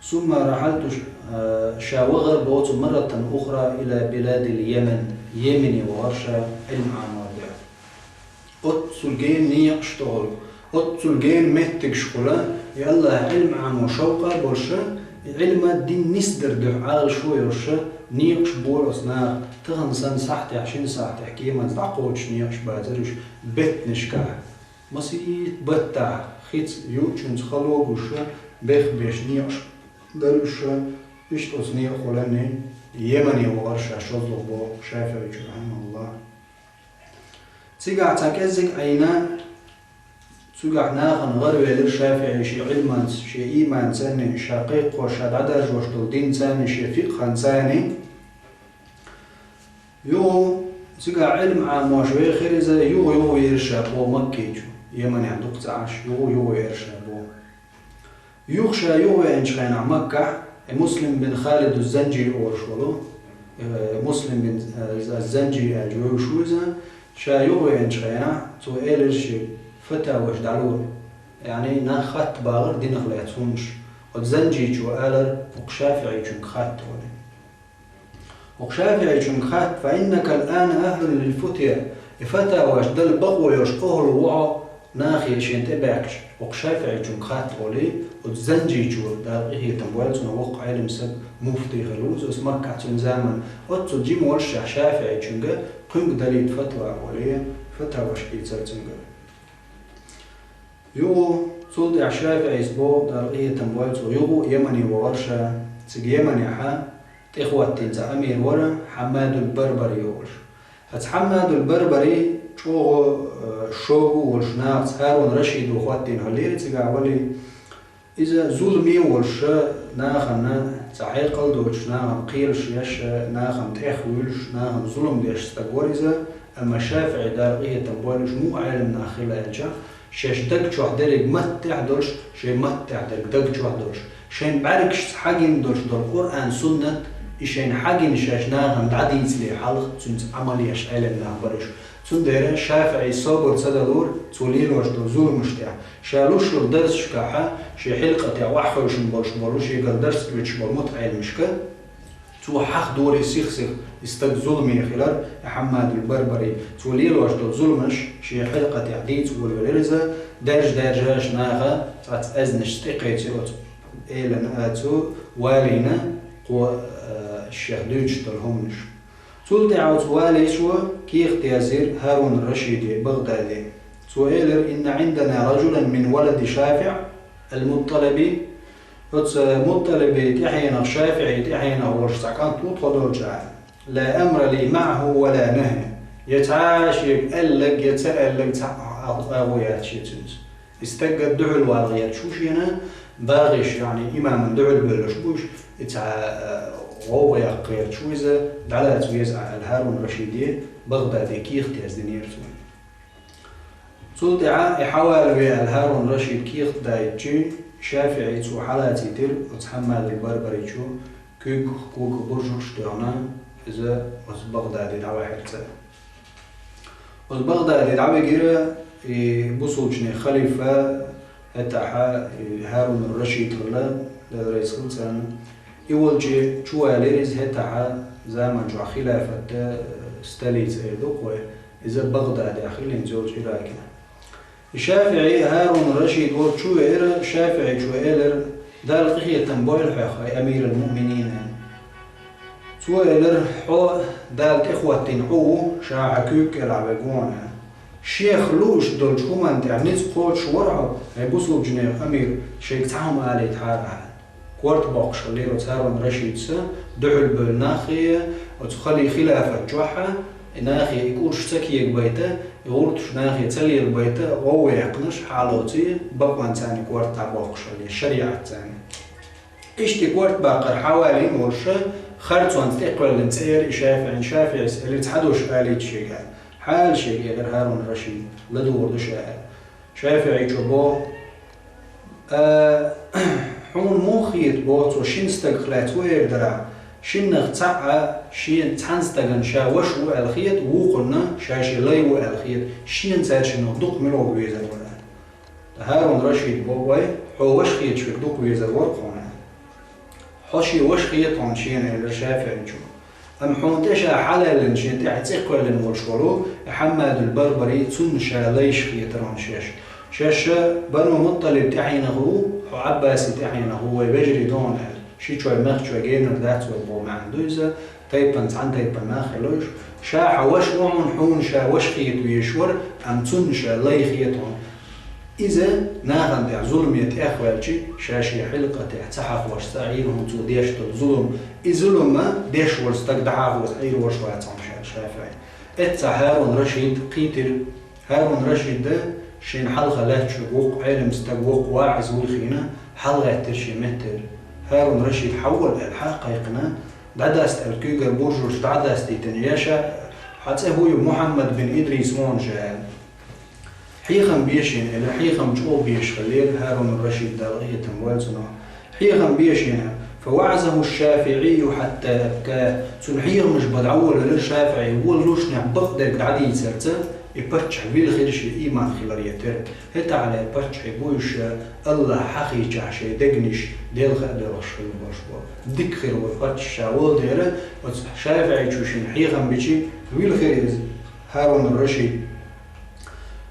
сумма рахьалту ш-, а, ша вахара боху цо марратан ухра ила биладил Йемен, Йемене вахара ша Ӏилма Ӏамор дуьхьа. Оццул гена некъаш тӀехула, оццул гена меттигаш хуьла, и Аллахь Ӏилма Ӏамо шовкъа а болуша, и Ӏилма дин нисдар дуьхьа Ӏалашо а йолуша, некъаш болу оцу наха, тахана санна сахьтехь, шина сахьтехь кеманца дӀакхочуш некъаш бацара уьш беттанашкахь. Масийтта баттахь, хица юучуьнца хало гуша, бехбеш некъаш дара уьш, иштта оцу некъахула Йемене вахара ша шозлагӀа боху ШафиӀичо, рахьимахуллахӀ. Цигахь цхьа кӀеззиг Ӏийна, цигахь нахана гӀаравелира ШафиӀи шен Ӏилманца, шен ийманца а, ша кхайкхош, ша дӀадаржош долу динца а, шен фикъханца а. Юха цигахь Ӏилма Ӏамош вехира иза, юха-юха веара ша боху Маккичу, Йеменехь дукха ца Ӏаш, юха-юха веара ша боху. Юха ша юха веанчу хенахь Маккахь, э, Муслим бин Халид уз-Занжи олуш волу, э, Муслим бин, э, з-, Занжи аьлча вевзаш ву иза, ша юха веанчу хенахь, цо элира шен фатаваш дӀалора. Яъни нах хатта багӀара динах лаьцна хӀуманаш. Оцу Занжичо алара, хӀокху ШафиӀичуьнга хатта олий. ХӀокху ШафиӀичуьнга хатта: «Фа иннака ал-ана ахлун лил-футья». И фатаваш дала бакъо йолуш охӀла ву хьо нахе шен тӀе баьхкича, хӀокху ШафиӀичуьнга хатта олий, оцу Занжичо, Дала къинхетам бойла цунах, воккха Ӏелам саг, муфти хилла ву иза оцу Маккахь цуьнан заманахь, оццул жима волушшехь ШафиӀичуьнга, кхуьнга далийта фатва олий, фатаваш ийцара цуьнгара. Юха, цул тӀаьхьа ШафиӀис боху, Дала къинхетам бойла цунах, юха Йемене вахара ша, цига Йеменехьа тӀехӀоттийна цхьа амир вара Хьаммадул Барбари олуш. Оцу Хьаммадул Барбари чӀогӀа, э, шога а волуш, нахаца, ХӀарун Рашидо хӀоттийна хьо лерина цигахь валий. Иза зуламе а волуш, нахана цхьа хьекъал доцуш, нахана кхелаш еш, нахана тӀехвуьйлуш, нахана зулам деш стаг вара иза, амма ШафиӀи, Дала къинхетам бойла, уьш муха Ӏелам нах хилла аьлча, шаьш даг чохь дерриг маттехь долуш, шайн маттехь дерг даг чохь долуш, шайн бӀаьргашца хьагина долуш долу Къуръан, Суннат, и шайна хьагина шаьш нахана дӀадийцале хьалха, цуьнца Ӏамал еш Ӏелам нах бара уьш. Цундела ШафиӀис собар ца далора цо лелош долу зуламаш тӀехь. Ша луш йолу дарсашкахьа, шен хьилкъа тӀехь охьахевшина болуш болу, шегара дарс оьцуш болу мутаӀеламашка, цо хьахдора и сих-сиха, и стаг зуламе хилар, и Хьаммадул Барбари. Цо лелош долу зуламаш шен хьилкъа тӀехь дийца волавелира иза, даьржа-даьржаш наха цхьацца аьзнашца тӀекхечира оцу элана, а, цу валийна кхо, а, шех дуьйцуш долу хӀуманаш. Цул тӀаьхьа оцу валийчо кехат язйира ХӀарун Рашиде Багъдаде. Цо элира: «Инна Ӏиндана ражулан мин валади ШафиӀ ал-Мутталиби». Оцу Мутталиби тӀаьхьенах, ШафиӀи тӀаьхьенах волуш цхьа кӀант ву тхо долчу, аьлла. «Ла амра ли маӀаху ва ла нахьи». Я цхьа шега аьлларг, я ца аьлларг цхьа а, а, агӀо яц шен цуьнца. И стагга дуьхьал вала гӀерташ ву шена, багӀиш, яъни имаман дуьхьал бевллаш бу уьш, и цхьа, а, гӀовгӀа яккха гӀерташ ву иза, дӀалаца веза ахь, аьлла, ХӀарун Рашиде Багъдаде кехат яздинера цо. Цул тӀаьхьа и хьавала ве аьлла, ХӀарун Рашид кехат дайчи, ШафиӀийс цо хьалацийтира оцу Хьаммадул Барбаричо, куьйгах кога буржалш а доьгӀна, иза оцу Багъдаде дӀавахьира цӀа. Оцу Багъдаде дӀавигира и бусулбанийн халифа, хӀетахьа и ХӀарун ар-Рашид хилла, Дела реза хила цунна. И волчу чувалийра иза, хӀетахьа заман чохь хилафатан столица эр ду-кх вай, иза Багъдадехь хилла хӀинца йолчу Иракехь. И ШафиӀий ХӀарун ар-Рашид волчу чу веара, ШафиӀийчо элира: «Дала къинхетам бойла хьох, ай амир ал-муъминин». Цо элира: «Хьо Дала тӀехӀоттийна Ӏу ву, ша хьан куьйга кӀелахь вега ву хьуна». Шех лууш долчу хӀуманна тӀехь ницкъ кхочуш вара хьо, ай бусулбанийн амир, шайга цхьа хӀума алийтахьара хьан. Корта боккхуш хиллера оцу ХӀарун ар-Рашидас, дуьхьал бевлла нахе, оцу хали-, хилафат чохь а, и нахе и кӀурш ца кегабайта, и гӀурташ нахе ца лелабайта, гӀовгӀа яьккхинарш хьалоций, бакъонца царна корта дӀабоккхуш хиллера, шариӀатца царна. Иштта и корта баккхар хьавалийна волуш, харцонца тӀекхоьллина цӀера и ШафиӀийна, ШафиӀийс элира: «Цхьа дош алийта шега». «Хьаала шега», — элира ХӀарун ар-Рашида, — «ладугӀур ду ша», — аьлла. ШафиӀийчо боху: «А, хьуна муха хета, — боху цо, — шина стагах лаьцна хӀун эр дара? Шиннах цхьаъ а шен цхьана стагана ша ваша ву аьлла хета, вукхунна ша шен лай ву аьлла хета, шена цаьршиннах дукха мила везар вара?» ХӀарун ар-Рашида боху: «Вай, хьо ваша хеташ верг дукха везар вара хьуна. Хьо шен ваша хета хьуна шена», — элира ШафиӀийчо. «Амма хьуна тӀе ша хьалаьллина, шен тӀехь цӀе кхоьллина волуш волу и Хьаммадул Барбари, цунна ша лайш хетара хьуна шаьш. Шаьш Бану Мутталиб тӀаьхьенах ву, хьо Ӏаббаси тӀаьхьенах ву, вай вежарий ду хьуна», — аьлла. Ши чой, мех чой генар дац вай боху маьӀна ду иза, тайпана, цхьана тайпана нах хилла уьш. Ша хьан ваша ву хьуна, хьуна ша ваша хета везаш вара, амма цунна ша лай хета хьуна. Иза нахана тӀехь зуламе тӀехваьлча, ша шен хьилкъа тӀехь ца хьахош, ца Ӏийра хьуна цо деш долу зулам. И зулам деш волу стаг дӀахьахош Ӏийр ваш вац хьуна ша, ШафиӀий. Эцца ХӀарун ар-Рашид кхийтира. ХӀарун ар-Рашид шена хьалха лаьтташ воккха Ӏелам стаг, воккха ваӀиз вуй хиъна, хьалагӀеттира шен меттера. ХӀарун ар-Рашид хьавола аьлла, хьа а кхайкхина, дӀадаста аьлла, куьйгара буржалш дӀа а дастийтина, я ша, хьан цӀе хӀун ю, Мухьаммад бин Идрис ву хьуна ша аьлла. Хьехам бе шена, элира, хьехам чӀогӀа беш хиллера ХӀарун ар-Рашид, Дала къинхетам бойла цунах. Хьехам бе шена. فوعظه الشافعي حتى أبكاه. Цуьнан хьехамаш бан дӀаволавелира ШафиӀий, волалушехь бакъдерг дӀадийцарца, и паччахь вилхира шен ийман хиларе терра. ХӀетахьлера паччахье буьйш, АллахӀ хьахийчахь шайн дегнаш Делан хаа доьлхуш хилла болуш бу. Дика хир вара паччахь ша волу дера, оцу ШафиӀийчо шена хьехам бича, вилхира иза, ХӀарун ар-Рашид.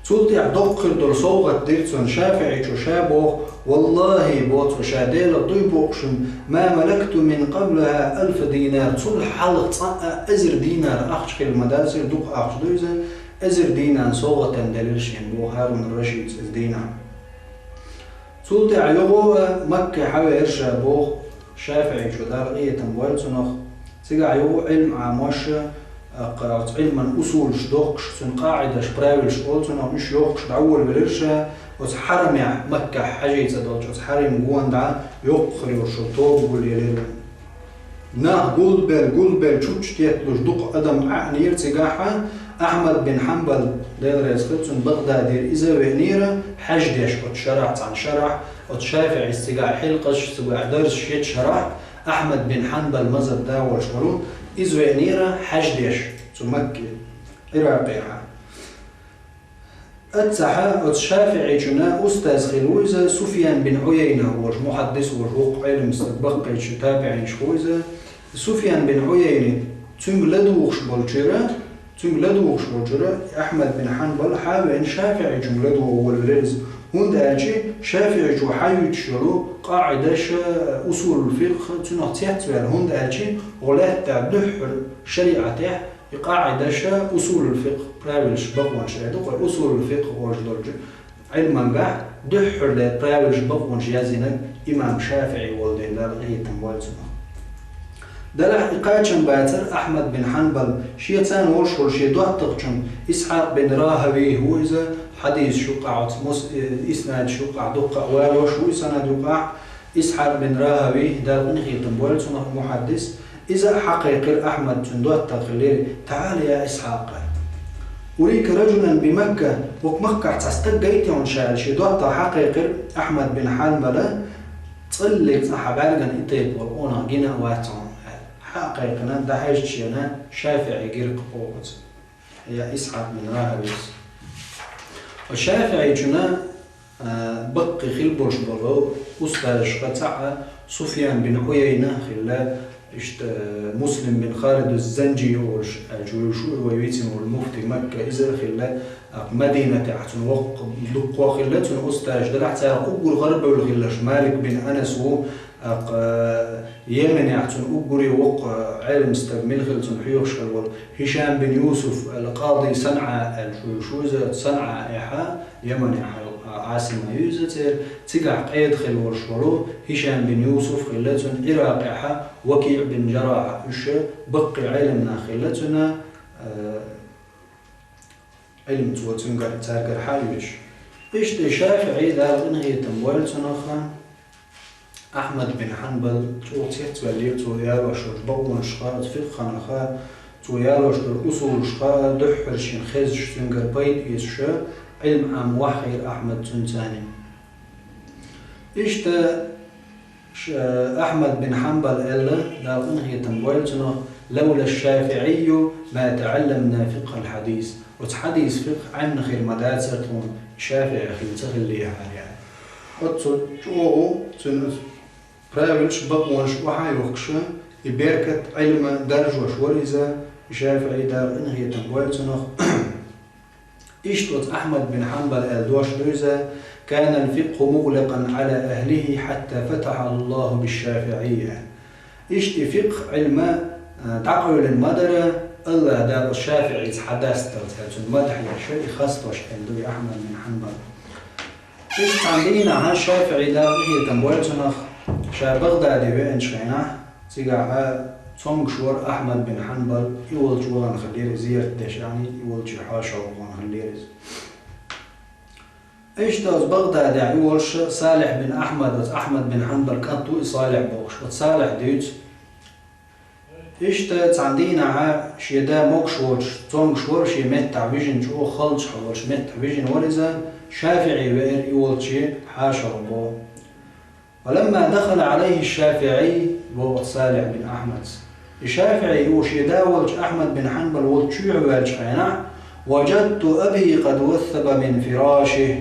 Цул тӀаьхьа доккха хир долу совгӀат дира цунна ШафиӀийчо, ша боху: «Валлахи, — боху цо, — ша Делах дуй боху шуна, ما ملكت من قبلها ألف دينار, цул хьалха цкъа а эзар динар ахча хилла ма дац иза, дукха ахча ду иза, эзар динар совгӀатана делира шена», — боху ХӀарун ар-Рашидас иза дийнахь. Цул тӀаьхьа юха а Макке хьавеара ша боху ШафиӀийчо, Дала къинхетам бойла цунах. Цигахь юха Ӏилма Ӏамош, а, кхара оцу Ӏилман усулаш дохкуш, цуьнан къаӀидаш, правилаш олу цунах, уьш йохкуш дӀаволавелира ша, оцу хьарамехь, Маккахь хьаьжцӀа долчу оцу хьарим гонна дӀа йоккха хир йолуш йолу тоба гулъелира. Нах гулбелла, гулбелла чучча тетталуш дукха адам Ӏаьнера цигахь, Ахьмад бин Хьанбал, Дела реза хила цунна, Багъдадера, иза а веанера, хьаьж деш оцу шарахь, цхьана шарахь, оцу ШафиӀийс цигахь хьилкъаш, цигахь дарсаш ечу шарахь, Ахьмад бин Хьанбал мазхӀаб да волуш волу, иза веанера хьаьж деш цу Макке, Ӏиракъехьа. Аццахьа оцу ШафиӀийчун устаз хилла ву иза, Суфьян бин Ӏуяйна волуш, мухьаддис волуш, воккха Ӏелам стаг, баккхийчу табиӀинчух ву иза. Суфьян бин Ӏуяйна цуьнга ладугӀуш болчуьра, цуьнга ладугӀуш болчуьра Ахьмад бин Хьанбал хьа а веана, ШафиӀийчунга ладугӀуш волавелира иза. ХӀунда аьлча ШафиӀийчо хьаюьйцуш йолу къаӀидаш, усулул фикъхӀ цуьнах цецваьлла, хӀунда аьлча гӀо лаьттара дуьххьара шариӀатехь и къаӀидаш, усулул фикъхӀ правилаш, бакъонаш эр ду-кх вай, усулул фикъхӀ олуш долчу Ӏилмангахь дуьххьарлера правилаш, бакъонаш яздинарг имам ШафиӀий волу дела, Дала къинхетам бойла цунах. Делахь и кхачам бацара Ахьмад бин Хьанбал, шен царна волуш волу шен доттагӀчун, Исхьакъ бин РахӀавий ву иза, хьадисаш юкъахь оцу мус-, э, иснадаш юкъахь дуккха а валош ву и санад юкъахь, Исхьакъ бин РахӀавий, Дала къинхетам бойла цунах, мухьаддис, иза а хьакхайкхира Ахьмад, цуьнан доттагӀа хиллера: «تعال يا إسحاق». أريك رجلا بمكة, хӀокху Маккахь цхьа стаг гайтий хьуна ша аьлла, шен доттагӀа хьакхайкхира Ахьмад бин Хьанбала, цӀаллиг цхьа хьан бӀаьргана и тайпа волу къонах гина а вац хьуна аьлла. Хьа а кхайкхина, дӀахьаьжча шена, ШафиӀи гира кху оцу, я Исхьакъ бин РахӀавейс. Оцу ШафиӀичунна, а, баккхий хила болуш болу устазашха цхьаъ Суфьян бин Ӏуяйна хилла, иштта Муслим бин Халид аз-Занджи олуш, аьлча вуьйш ву вай вицина волу муфти Макка, иза а хилла, а, Мадинатехь цуьнан воккха дуккха а хилла, цуьнан устазаш делахь, царах уггар гӀарабевлла хилларш Малик бин Анас ву, а, Йеменехь цуьнан уггаре воккха Ӏелам стаг мила хилла цунна хьоьхуш хилла волу Хишам бин Юсуф ал-Къади Санъа аьлча вуьйш ву иза, Санъа эхьа, Йеменехь Ӏасима ю иза церан, цигахь къеда хилла волуш волу Хишам бин Юсуф хилла цуьнан, Ӏиракъехь Вакиъ бин Жарахь, уьш баккхий Ӏелам нах хилла цуьнан, а, Ӏилма цо цуьнгара, цаьргара хьаоьцуш. Иштта и ШафиӀи, Дала къинхетам бойла цунах, Ахьмад бин Хьанбал чӀогӀа цецваьллера цо ялош йолчу бакъонашха, оцу фикъхьанах, цо ялош долу усулашха, дуьххьара шена хезаш, цуьнгара пайда эцаш, Ӏилма Ӏамма ваххийра Ахьмад цуьнца. Иштта ш-, Ахьмад бин Хьанбал аьлла, Дала къинхетам бойла цунах: «لولا الشافعي ما تعلمنا فقه الحديث». Оцу хьадис фикъхь Ӏемина хир ма дацара тхуна, ШафиӀи хила ца хиллехьара, яхь. Оццул чӀогӀа цуьнан правилаш, бакъонаш охьа а йохкуш, и беркат, Ӏилма даржош вара иза, ШафиӀи, Дала къинхетам бойла цунах. Иштта оцу Ахьмад бин Хьанбала аьлла дош ду иза: «كان الفقه مغلقا على أهله حتى فتحه الله بالشافعية». Иштта и фикъхь Ӏилма, а, дӀакъевлина ма дара, АллахӀ Дала ШафиӀица хьадасталц, аьлла, цуьнан мадхье ша и хестош аьлла ду и Ахьмад бин Хьанбал. Иштта цхьана дийнахь ШафиӀи, Дала къинхетам бойла цунах, ша Багъдаде веанчу хенахь, цигахь цомгуш вара Ахьмад бин Хьанбал, и волчу вахана хиллера, зиярат деш, яъни и волчу хьошалгӀа вахана хиллера иза. Иштта оцу Багъдадехь и волуш Салихь бин Ахьмад, оцу Ахьмад бин Хьанбалан кӀант ву и Салихь бохуш, оцу Салихь дуьйцу. Иштта цхьана дийнахь шен да могуш воцуш, цомгуш вара, шен меттахь вижина, чӀогӀа халчахь волуш меттахь вижина вара иза, ШафиӀи веара и волчу хьошалгӀа боху. «ولما دخل عليه الشافعي», боху Салихь бин Ахьмад. И ШафиӀи ву шен да волчу Ахьмад бин Хьанбал волчу чоьхьа ваьллачу хенахь: «وجدت أبي قد وثب من فراشه».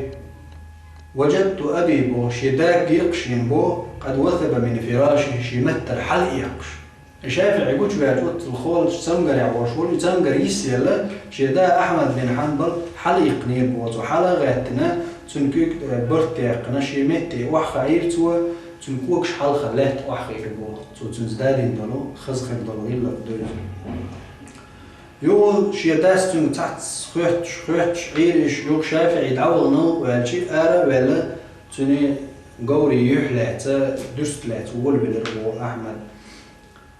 «وجدت أبي», боху, шен дага гира-кх шена, боху, «قد وثب من فراشه», шен маттара хьалаэккхаш. И ШафиӀи гучуваьлча, оццул холчу цамгарехь волуш волу, и цамгар йисъелла, шен да Ахьмад бин Хьанбал хьалаиккхинера боху, цо хьала а гӀаьттина, цуьнан куьг, э, барт даьккхина, шен метте охьахаийра цо, цуьнан когаш хьалха лаьтта охьахиира боху, цо цуьнца дадина долу, хаза хир долу гӀиллакх ду иза. Юха шен дас цуьнга цхьацца хоьттуш, хоьттуш, Ӏийра иша, юха ШафиӀи дӀавахана ваьлча, ара а ваьлла, цуьнан говрийн юьхь лаьцна, дуьрста лаьцна волавелира боху Ахьмад.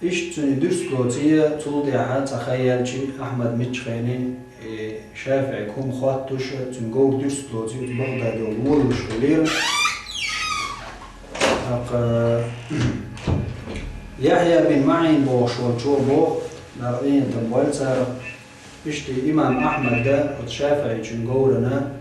Иштта цуьнан дуьрста лоций, цул тӀаьхьа цхьа хан яьлча, Ахьмад миччахьений, э, ШафиӀига хӀума хоттуш, цуьнан говр дуьрста лоций, оцу Багъдаде волуш хиллера. ТӀаккха Яхьъя бин МаӀин бохуш волчо боху, Дала къинхетам бойла царах, иштта имам Ахьмада оцу ШафиӀичун говрана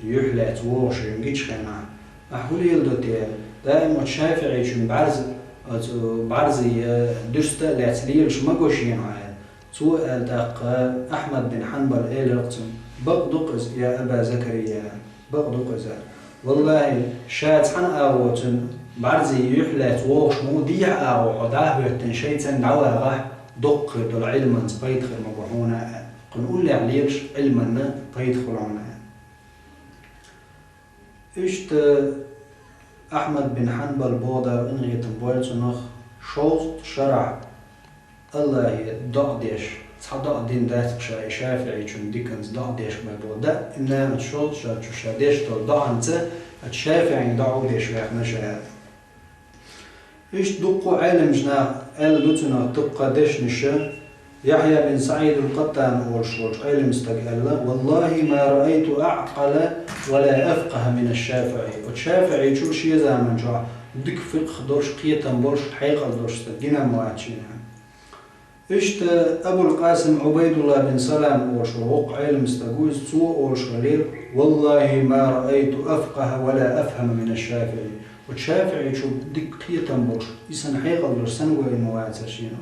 юьхь лаьцна вогӀуш вина гича хенахь, ахь хӀун леладо те? Даим оцу ШафиӀичун бӀаьрза, оцу бӀаьрзий, э, дуьрста а лаьцна лелаш ма го шена хьо, аьлла. Цо аьлла тӀаккха Ахьмад бин Хьанбала элира-кх цунна: «Бакъ ду-кх иза, я Аба Закария, бакъ ду-кх иза. Валлахьи, ша цхьана агӀо цуьнан бӀаьрзий юьхь лаьцна вогӀуш ма ву, дехьа агӀо хьо дӀа а хӀоьттина, шайца дӀавагӀахь, доккха хир долу Ӏилманца пайда хир ма бу хьуна», аьлла. Кхунна уллехь лелаш Ӏилманна пайда хуьлу хьуна, аьлла. Иштта Ахьмад бин Хьанбал боху, Дала къинхетам бойла цунах, шовзткъа шарахь Аллахье доӀа деш, цхьа доӀа дина дац-кх ша и ШафиӀичун диканца доӀа деш ма боху. Даимна оцу шовзткъа шар чу ша деш долу доӀанца оцу ШафиӀина доӀа деш ваьхна ша. Иштта дуккха а Ӏеламчу наха аьлла ду цунах дуккха а дешнаш. Яхьъя бин СаӀид ал-Къаттан олуш волчу Ӏелам стага аьлла: «Валлахьи, ма раайту аӀкъала ва ла афкъахьа мина ШафиӀи». Оцу ШафиӀичул шен заманчохь дика фикъхь долуш, кхетам болуш, хьекъал долуш стаг гина ма вац шена. Иштта Абул-Къасим Ӏубайдулла бин Салам олуш воккха Ӏелам стаг ву иза, цо олуш хилира: «Валлахи, ма раайту афкъаха ва ла афхама мина ШафиӀи». Вот ШафиӀичу дика кхетам болуш, и санна хьекъал долуш санна вайна вацара шена.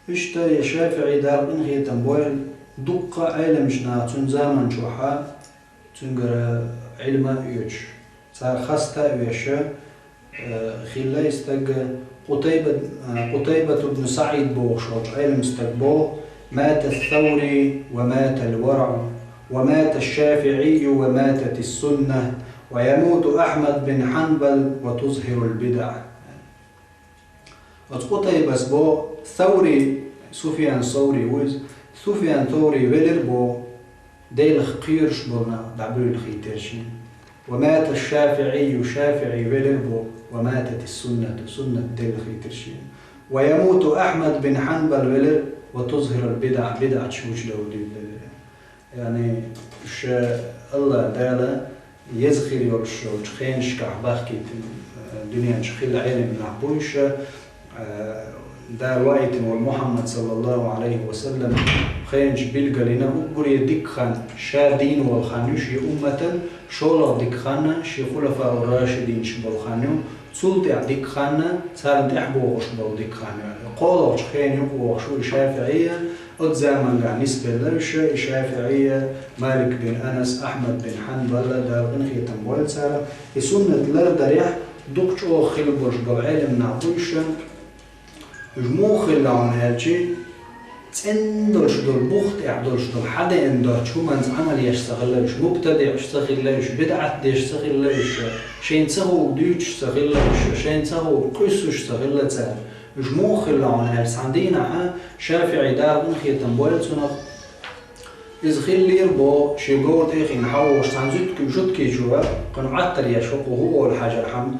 Иштта и ШафиӀи, Дала къинхетам бойла, дуккха а Ӏеламчу наха цуьнан заманчохьа цуьнгара Ӏилма а оьцуш, цара хаста а веш, э, хилла и стаг. Къутайба, э, Къутайбат ибн СаӀид бохуш волчу Ӏелам стаг боху: «Мата Саури ва мата ал-вараъу, ва мата ШафиӀийю ва матати сунна, ва ямуту Ахьмад бин Хьанбал ва тузхирул бидаъ». Оцу Къутайбас боху, Саури, Суфьян Саури ву иза, Суфьян Саури велира боху, Делах кхоьруш болу нах дӀабуьйлахийтира шена. «Ва мата ШафиӀийю», ШафиӀи велира боху, «ва матати суннату», суннат делахийтира шена. «Ва ямуту Ахьмад бин Хьанбал велира, ва тузхирул бидаъ, бидаъташ гучудовла дуьйцуш велира». Яъни, ша АллахӀ Дала еза хир йолуш йолчу хенашкахь бахкийтина, э, дуьнен чу хилла Ӏелам нах бу уьш, э, Дала ваийтина волу Мухьаммад, саллаллаху Ӏалайхи ва саллам, хенаш билгалйина, уггаре дика хан ша дийна волу хан ю шен умматан, шолгӀа дика хан шен хулафаур-рашидинаш болу хан ю, цул тӀаьхьа дика хан царна тӀаьхьа богӀуш болу дика хан ю. КхоалгӀачу хенан юкъа вогӀуш ву и ШафиӀийя, оцу заманга нисбелла уьш, и ШафиӀийя, Малик бин Анас, Ахьмад бин Хьанбалла, Дала къинхетам бойла царах. И суннат лардарехь дукха чӀогӀа хилла болуш болу Ӏелам нах бу уьш. Уьш муха хилла хьуна аьлчи, цӀена долуш долу, бух тӀехь долуш долу, хьадеана доцчу хӀуманца Ӏамал еш ца хилла уьш, мубтадиӀаш ца хилла уьш, бидӀат деш ца хилла уьш, шайна ца хууг дуьйцуш ца хилла уьш, шайна ца хууг къуьссуш ца хилла цара. Уьш муха хилла хьуна аьлча, цхьана дийнахьа ШафиӀи, Дала къинхетам бойла цунах, иза хиллера боху, шен говра тӀе а хиъна хьалавогӀуш цхьана жуьтки-, жуьткичо, кхуьнан Ӏаттар еш, хӀокхо хӀун олу хьажархьама,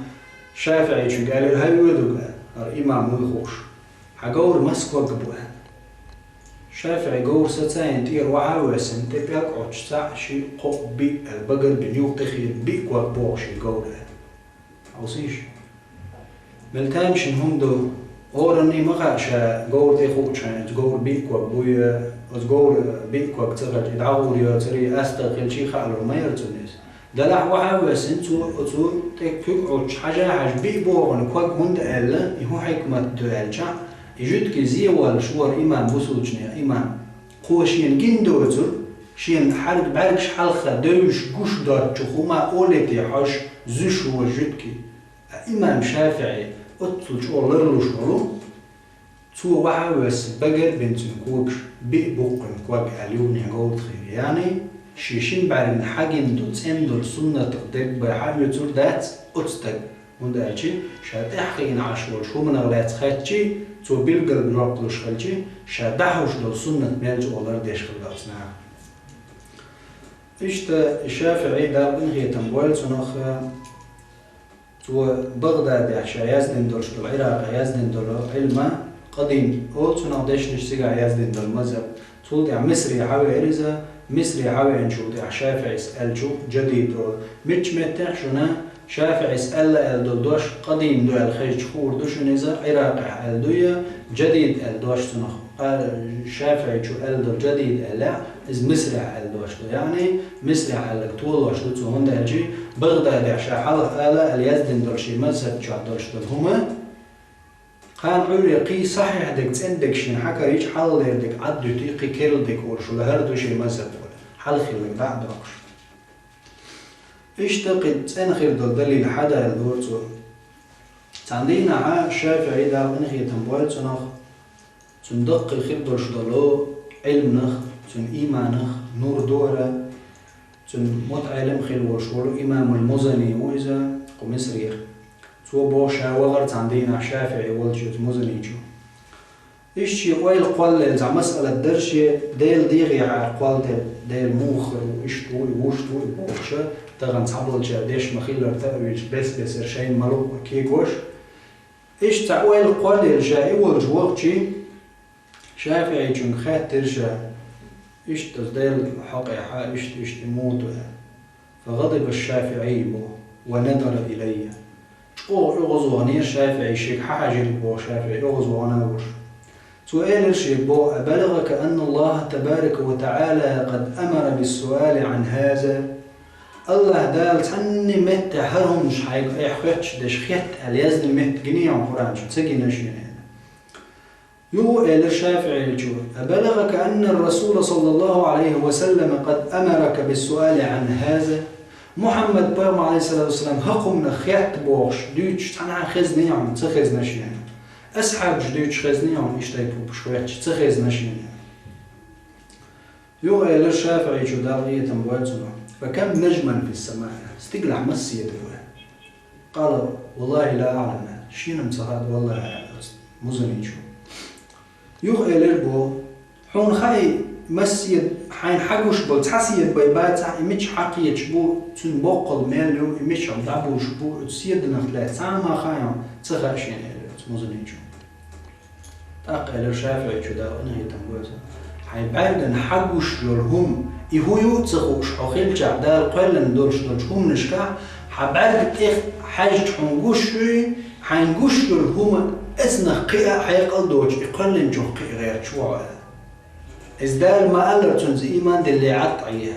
ШафиӀичуьнга аьллера: «ХӀай оьзда, — аьлла, — хӀара имам вуй хууш, хьан говр маса ког бу?» — аьлла. ШафиӀи говр сацийна тӀера охьа а воьссина, тӀе пӀелг Ӏуттуш цхьаъ, шиъ, кхоъ, биъ аьлла, багарбина юха тӀехира, биъ ког боху шен говра аьлла. Хьовсийша? Мел тамашийна хӀума ду, хӀоранна ма хаьа ша говр тӀе хуучу хенахь, оцу говр биъ ког буй, оцу говр биъ ког ца хилча, и дӀагӀур йоцурий, астагӀа хилчий хаалур ма яра цунна иза. Делахь охьа а воьссина, цо оцу тӀе куьг Ӏуттуш хьажа а хьажа, биъ бохуш ког хӀунда аьлла, и хӀун хьикмат ду аьлча, и жуьтки зе воллуш вара имам, бусулбанех имам. Кхо шена гина доцург, шена хьарг бӀаьргаш хьалха девзаш гуш доцучу хӀума олий те хьожуш, зуьйш ву жуьтки. Ткъа имам ШафиӀи оццул чӀогӀа ларлуш волу, цо охьа а воьссина, багарбина цуьнан когаш, биъ буккхуьнан ког аьлла юханехьа говр тӀе хиира. Яъни, шен шина бӀаьргана хьагина долу, цӀена долу суннатах дерг бен хьаоьцур дац оцу стага. ХӀунда аьлча ша тӀаьхьа хиъна Ӏаш волчу хӀуманах лаьцна хаьттичи, цо билггал жоп луш хилчи, ша дӀахьош долу суннат мел чӀогӀа лардеш хилла оцу наха. Иштта и ШафиӀи, Дала къинхетам бойла цунах, цо Багъдадехь ша яздина долуш долу, Ӏиракъехь яздина долу Ӏилма, къадим олу цунах, дешнаш цигахь яздина долу мазхӀаб. Цул тӀаьхьа Мисре хьавеара иза, Мисре хьавеанчул тӀаьхьа ШафиӀис аьллачух джадид олу. Мичча меттехь шуна ШафиӀис аьлла аьлла долу дош къадим ду аьлла хезча хуур ду шуна иза, Ӏиракъехь аьлла дуй, джадид аьлла дош цунах. Къа-, ШафиӀичо аьлла долу джадид аьлла, иза Мисрехь аьлла дош ду. Яъни, Мисрехь аьлларг толош ду цо, хӀунда аьлча Багъдадехь ша хьалха ала аьлла яздина долу шен мазхӀаб чохь долуш долу хӀума, кхана Ӏуьйре кхин сахьихь дерг, цӀена дерг шена хьакарийча, хьалхалера дерг Ӏад дуьтий, кхин керла дерг олуш лахара ду шен мазхӀаб, хьалха хилларг дӀа а доккхуш. Иштта кхин цӀена хир долу далил хьадалора цо. Цхьана дийнахьа ШафиӀи, Дала къинхетам бойла цунах, цуьнан даккхий хир долуш долу Ӏилманах, цуьнан ийманах нур дора, цуьнан мутаӀелим хилла волуш волу имамул Музани ву иза кху Мисрера. Цо боху, ша вахара цхьана дийнахь ШафиӀи волчу оцу Музаничу. Иштта шен ойла кхоллаелла цхьа масъалат дара шен, Делан дегӀехьара кхолладелла, Дела муха хир ву, иштта ву и, вуьшта ву и бохуша, тахана цхьаболчара деш ма-хиллара таъвилаш бес-бесара шайна ма-луъу кегош. Иштта цхьа ойла кхоллаелла ша и волчу вахчи, ШафиӀичуьнга хаьттира ша, иштта оцу Делан хьокъехьа, иштта, иштта и муха ду аьлла. ФагӀадиба ШафиӀийю ва назара илаййа. ЧӀогӀа оьгӀазваханера ШафиӀи, шега хьахьажийра боху ШафиӀи, оьгӀазвахана а вуш. Цо элира шега боху: «أبلغك أن الله تبارك وتعالى قد أمر بالسؤال عن هذا؟» АллахӀ Дала цхьанне метте хӀара хӀуманаш хьайга айхьа хоьттуш деш хетта аьлла яздина метта гинехьа Къуръан чу ца гина шена? Юха элира ШафиӀийчо: «أبلغك أن الرسول صلى الله عليه وسلم قد أمرك بالسؤال عن هذا؟» Мухьаммад пайхамар, Ӏалайхиссалату вассалам, хӀокху хӀуманах хетта бохуш дуьйцуш цхьанхьа хезнехьа хьуна, ца хезна шена? Асхьабаш дуьйцуш хезнехьа хьуна иштта айхьа хӀуманаш хоьттуш, ца хезна шена? Юха элира ШафиӀийчо, Дала къинхетам бойла цунах: «فكم نجما في السماء؟» Стигалахь масса седа ву? «قال: والله لا أعلم», шена-м ца хаьа, валлахӀи, аьлла оцу Музаничо. Юха элира боху: «Хьуна хаьий, масса седа, хьайна хьагуш болу цхьа седа бен бацахь, и мичахь хьакхеташ бу, цуьнан боккхалла мел ю, и мичахь дӀабуьйлуш бу, оцу седанах лаьцна цхьа а хӀума хаьий хьуна?» «Ца хаьа шена», — элира оцу Музаничо. ТӀаккха элира ШафиӀийчо, Дала къинхетам бойла цунах: «Хьайн бӀаьргана хьагуш йолу хӀума, и хӀун ю а ца хууш хьо хилчахь, Дала кхоьллина долуш долчу хӀуманашкахь, хьан бӀаьрга тӀе хьаьжча хьуна гуш юй, хьайна гуш йолу хӀума эцнах кхиа а хьекъал доцуш, и кхоьллинчух кхиа гӀерташ ву хьо», — аьлла. Иза Дала ма-аллара, цуьнца ийман дилле Ӏад Ӏийе.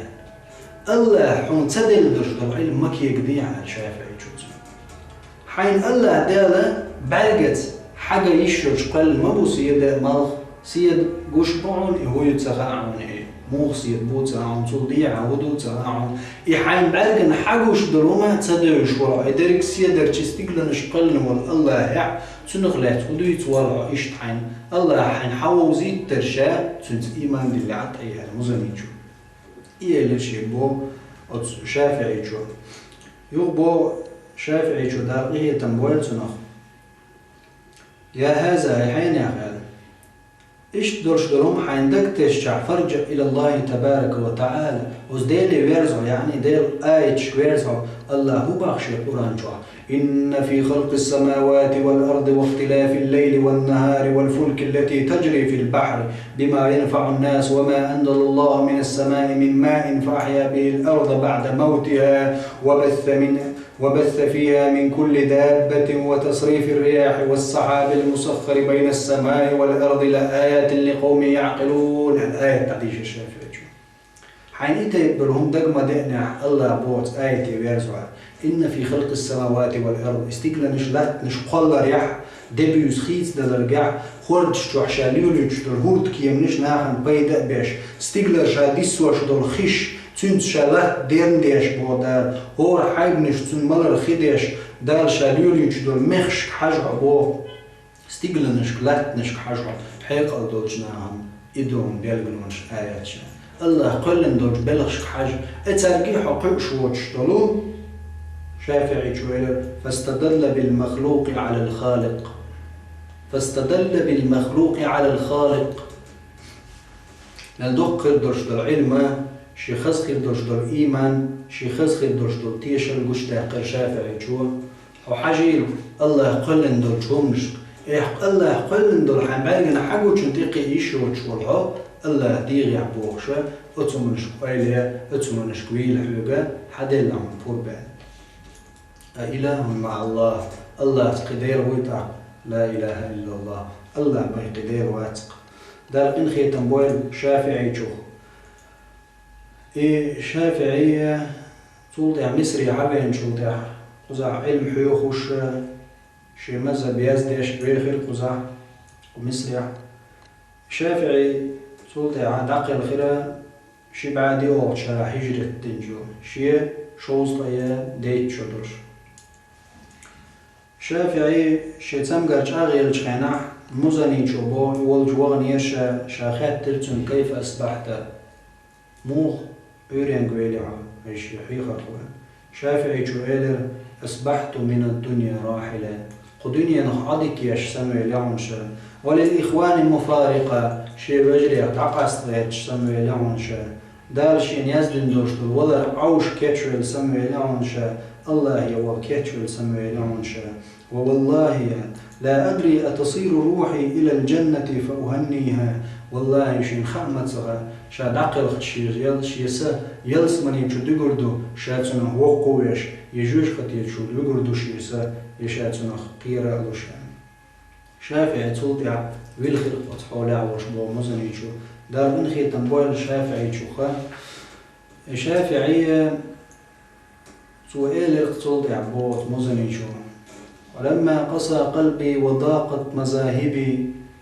АллахӀа хьуна ца делла долуш долу Ӏилма ма кегадехьа, аьлла ШафиӀийчо цунна. Хьайна АллахӀа Дала бӀаьргаца хьаган йиш йолуш кхоьллина ма бу седа а, малх а. Седа гуш бу хьуна, и хӀун ю ца хаьа хьуна, и муха седа бу ца хаьа хьуна, цул дехьа хӀун ду ца хаьа хьуна. И хьайн бӀаьргана хьагуш долу хӀума ца девзаш волу хьо, и дерриг седарчий, стигланаш кхоьллина волу АллахӀехь, цунах лаьцна хӀун дуьйцу волу хьо иштта хьайна? АллахӀа хьайна хьан вовзийттара ша, цуьнца ийман дилле Ӏад Ӏийе, аьлла Музаничо. И элира шега боху оцу ШафиӀийчо. Юха боху ШафиӀийчо, Дала къинхетам бойла цунах: «يا هذا», хьенех аьлла. Иштта долуш долу хӀума хьайна дага тесчахь, «فارجع إلى الله تبارك وتعالى», оцу Деле верза хьо, яъни Делан аяташка верза хьо, АллахӀа хӀун боху шен Къуръан чохь: «إن في خلق السماوات والأرض واختلاف الليل والنهار والفلك التي تجري في البحر بما ينفع الناس وما أنزل الله من السماء من ماء فأحيا به الأرض بعد موتها وبث من وبث فيها من كل دابة وتصريف الرياح والسحاب المسخر بين السماء والأرض لآيات لقوم يعقلون». Аят дӀадийшира ШафиӀийчо. Хьайна и тайпа долу хӀума дага ма деънехь, АллахӀа боху цу аяте верза хьо: «إن في خلق السماوات والأرض», и стигланаш, латтанаш кхолларехь, де буьйса хийцадаларехь, хӀордаш чохь ша лелуьйтуш долу хӀордкеманаш нахана пайда а беш, стигалара ша диссош долу хиш, цуьнца ша латта дерна деш боху Дала, хӀора хьайбанаш цунна малар хи деш, Дала ша лелуьйтуш долу мехашка хьажа хьо боху, стигланашка, латтанашка хьажа хьо, хьекъал долчу нахана и долу белгалонаш, аяташ. АллахӀа кхоьллина долчу белхашка хьажа, и цаьрга хьо кхуьуш воцуш долу. ШафиӀийчо элира: «فاستدل بالمخلوق على الخالق. فاستدل بالمخلوق على الخالق». Мел доккха хир долуш долу Ӏилма, шен хаза хир долуш долу ийман, шен хаза хир долуш долу тешалла гучудаьккхира ШафиӀийчо. Хьо хьажийла АллахӀа кхоьллина долчу хӀуманашка. Эхь, АллахӀа кхоьллина долу хьайн бӀаьргана хьагучун тӀе кхин йиш йоцуш волу хьо, АллахӀа дегӀехь бохуша, оцу хӀуманашка ойла е, оцу хӀуманашка вийла хьоьга, хьан Делла хьуна пурба. «أإله مع الله», АллахӀца кхин Дела вуй тӀаккха? «لا إله إلا الله», АллахӀ бен кхин Дела вац-кх. Дала къинхетам бойла ШафиӀийчух. И ШафиӀий цул тӀаьхьа Мисре хьавеанчул тӀаьхьа, кхузахь Ӏилма хьоьхуш, шен мазхӀаб яздеш вехира кхузахь, кху Мисрехь. ШафиӀий цул тӀаьхьа дӀакхелхира ши бӀе диъолгӀачу шарахь хьижрат динчу, шен шовзткъе дейтта шо долуш. ШафиӀий шен цамгар чӀагӀъеллачу хенахь, Музаничо боху, и волчу ваханера ша, ша хаьттира цуьнга: «كيف أصبحت؟» Муха Ӏуьйренга велли хьо, вай шен хьехархо? ШафиӀийчо элира: «أصبحت من الدنيا راحلا». Кху дуьненах Ӏодика еш санна велли хьуна ша. «وللإخوان مفارقا», шен вежарех дӀакъаста гӀерташ санна велли хьуна ша. Дала шена яздина долуш долу валар Ӏовша кечвелла санна велли хьуна ша, АллахӀе ваха кечвелла санна велли хьуна ша. «ووالله لا أدري أتصير روحي إلى الجنة فأهنيها». ВаллахӀи, шена хаа ма ца хаьа, ша дӀакхелхча шен ял-, шен са ялсамани чу дуьгур ду, ша цунах воккха а веш, я жоьжахати чу дуьгур ду шен са, я ша цунах кхера а луш. ШафиӀи цул тӀаьхьа вилхира оцу хьолехь волуш боху Музаничо. Дала къинхетам бойла ШафиӀичуха. И ШафиӀи, цо элира цул тӀаьхьа боху Музаничо: «ولما قسا قلبي وضاقت مذاهبي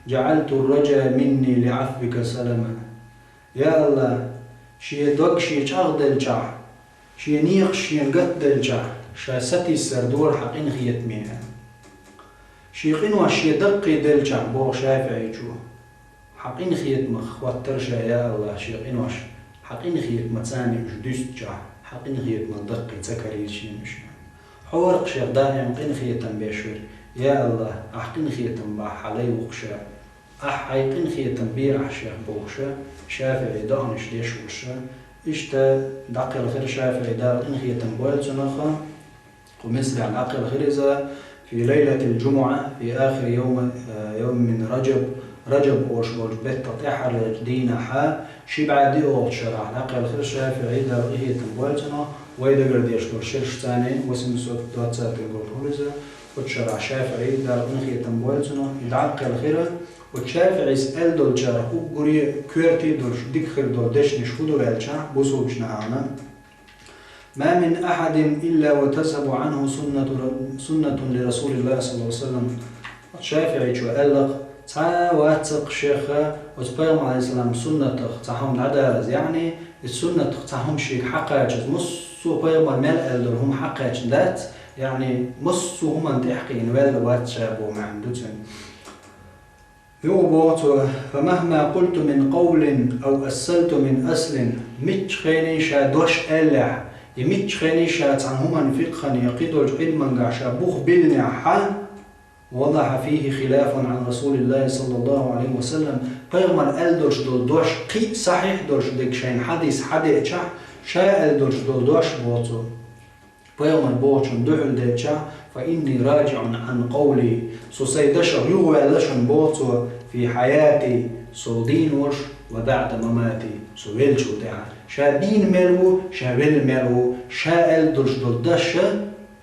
جعلت الرجا مني لعفوك سلما». Я АллахӀ, шен дог шен чӀагӀделчахь, шен некъаш шена гатделчахь, ша сатийсар дора хьан къинхетаме. Шен къинош шен даккхийделчахь, боху ШафиӀичо, хьан къинхетамах хӀоттара ша, я АллахӀ, шен къинош, хьан къинхетамца уьш дуьстичахь, хьан къинхетамал даккхий ца карийра шена уьш. Хьо вара-кх шех даим къинхетам беш верг, я АллахӀ, ахь къинхетам бахь хьан лай ву-кх ша. Ахь хьайн къинхетам бе ахь шех, бохуша, ШафиӀи доӀанаш деш волуша. Иштта дӀакхелхира ШафиӀи, Дала къинхетам бойла цунах, кху Мисрехь дӀакхелхира иза, في ليلة الجمعة في آخر يوم، آ، يوم من رجب، Раджаб олуш болчу беттан тӀаьххьарлерчу дийнахьа, ши бӀе диъолгӀачу шарахь дӀакхелхира ШафиӀи, Дала къинхетам бойла цунах, вай дагардеш долу шерашца, восемьсот двадцатый год хуьлу иза, оцу шарахь ШафиӀи, Дала къинхетам бойла цунах, и дӀакхелхира. Оцу ШафиӀис аьлла долчарах уггаре а коьрте а долуш, дика хир долу дешнаш хӀун ду аьлча, бусулбачу нахана: «ما من أحد إلا وتذهب عنه سنة، سنة لرسول الله صلى الله عليه وسلم». Оцу ШафиӀичо аьлла-кх: «Цхьа а вац-кх шех оцу пайхамар, Ӏалайхиссалам, суннатах цхьа хӀума дӀадалаза, яъни, и суннатах цхьа хӀума шега хьакхачаза, массо а пайхамар мел аьлла долу хӀума хьакхаьчна дац, яъни, массо а хӀуманна тӀаьхьакхиъна ваьлла вац ша», боху маьӀна ду цуьнан. Юха боху цо: «فمهما قلت من قول أو أصلت من أصل», мичча хене ша дош аьллехь, я мичча хене ша цхьана хӀуманна, фикъхьана я кхидолчу Ӏилманехь ша бух биллинехь, «وضح فيه خلاف عن رسول الله صلى الله عليه وسلم», пайхамар аьлла долуш долу дош кхин а сахьихь долуш дерг шайна хьадис хьадеъчахь, ша аьлла долуш долу дош, боху цо, пайхамар бохучунна дуьхьал деъча, «فإني راجع عن قولي», со сайн дашах юхаваьлла шуна, боху цо, «في حياتي», со дийна волуш, «وبعد مماتي», со веллачул тӀаьхьа. Ша дийна мел ву, ша велла мел ву, ша аьлла долуш долу даш,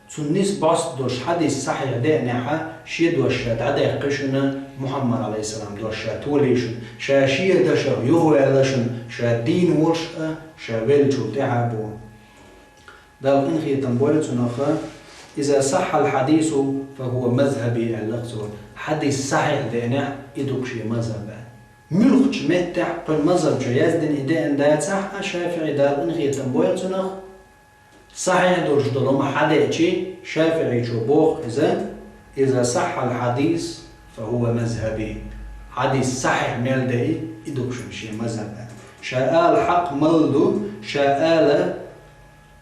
цунна нисбост долуш хьадис сахьихь деънехьа, шен дош ша дӀадаьккхи шуна, Мухьаммад, Ӏалайхиссалам, дош ша толий шуна, ша шен дашах юхаваьлла шуна, ша дийна волуш а, ша веллачул тӀаьхьа а, боху. Дала къинхетам бойла цунах, «إذا صح الحديث فهو مذهبي», аьлла-кх цо. Хьадис сахьихь деънехь, и ду-кх шен мазхӀаб. Муьлххачу меттехь кхуьнан мазхӀаб чу яздина и деана дацахь а, ШафиӀи, Дала къинхетам бойла цунах, сахьихь долуш долу хӀума хьадеъчи, ШафиӀичо боху иза: «إذا صح الحديث فهو مذهبي». Хьадис сахьихь мел деи, и ду-кх шуна шен мазхӀаб. Ша ала хьакъ мала ду, ша ала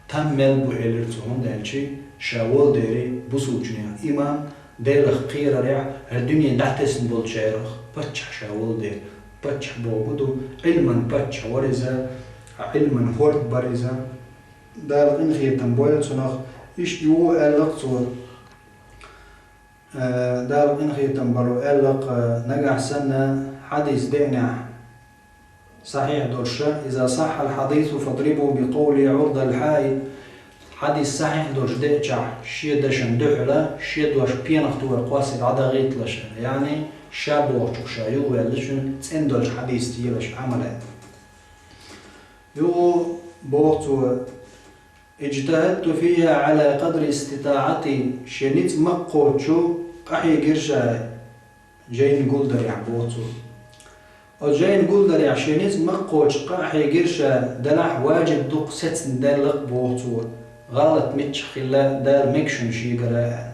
там мел бу, элира цо, хӀунда аьлча ша волу дела бусулбачу нехан имам, Делах кхерарехь, хӀара дуьне дӀатесна болчарах паччахь ша волу дела. Паччахь бохург ду, Ӏилман паччахь вара иза, Ӏилман хӀорд бара иза. Дала къинхетам бойла цунах, иштта юха аьлла-кх цо, э, Дала къинхетам болу аьлла-кх, э, нагахь санна хьадис деънехь, сахьихь долуш, «إذا صح الحديث فاضربوا بقولي عرض الحائط». Хьадис сахьихь долуш деъчахь, шен дашна дуьхьала, шен дош пенах тухур кхоссий дӀадахийталаш, яъни, ша бохучух ша юхаваьлла шуна, цӀена долчу хьадисца елаш Ӏамал а. Юха боху цо: «اجتهدت فيها على قدر استطاعتي», шен ницкъ ма-кхоччу къахьегира ша жайна гулдарехь, боху цо. Оцу жайна гулдарехь шен ницкъ ма-кхоччу къахьегира ша, делахь важиб ду-кх, сецна даьлла-кх, боху цо, гӀалат миччахь хилла Дала мега шуна шегара аьлла.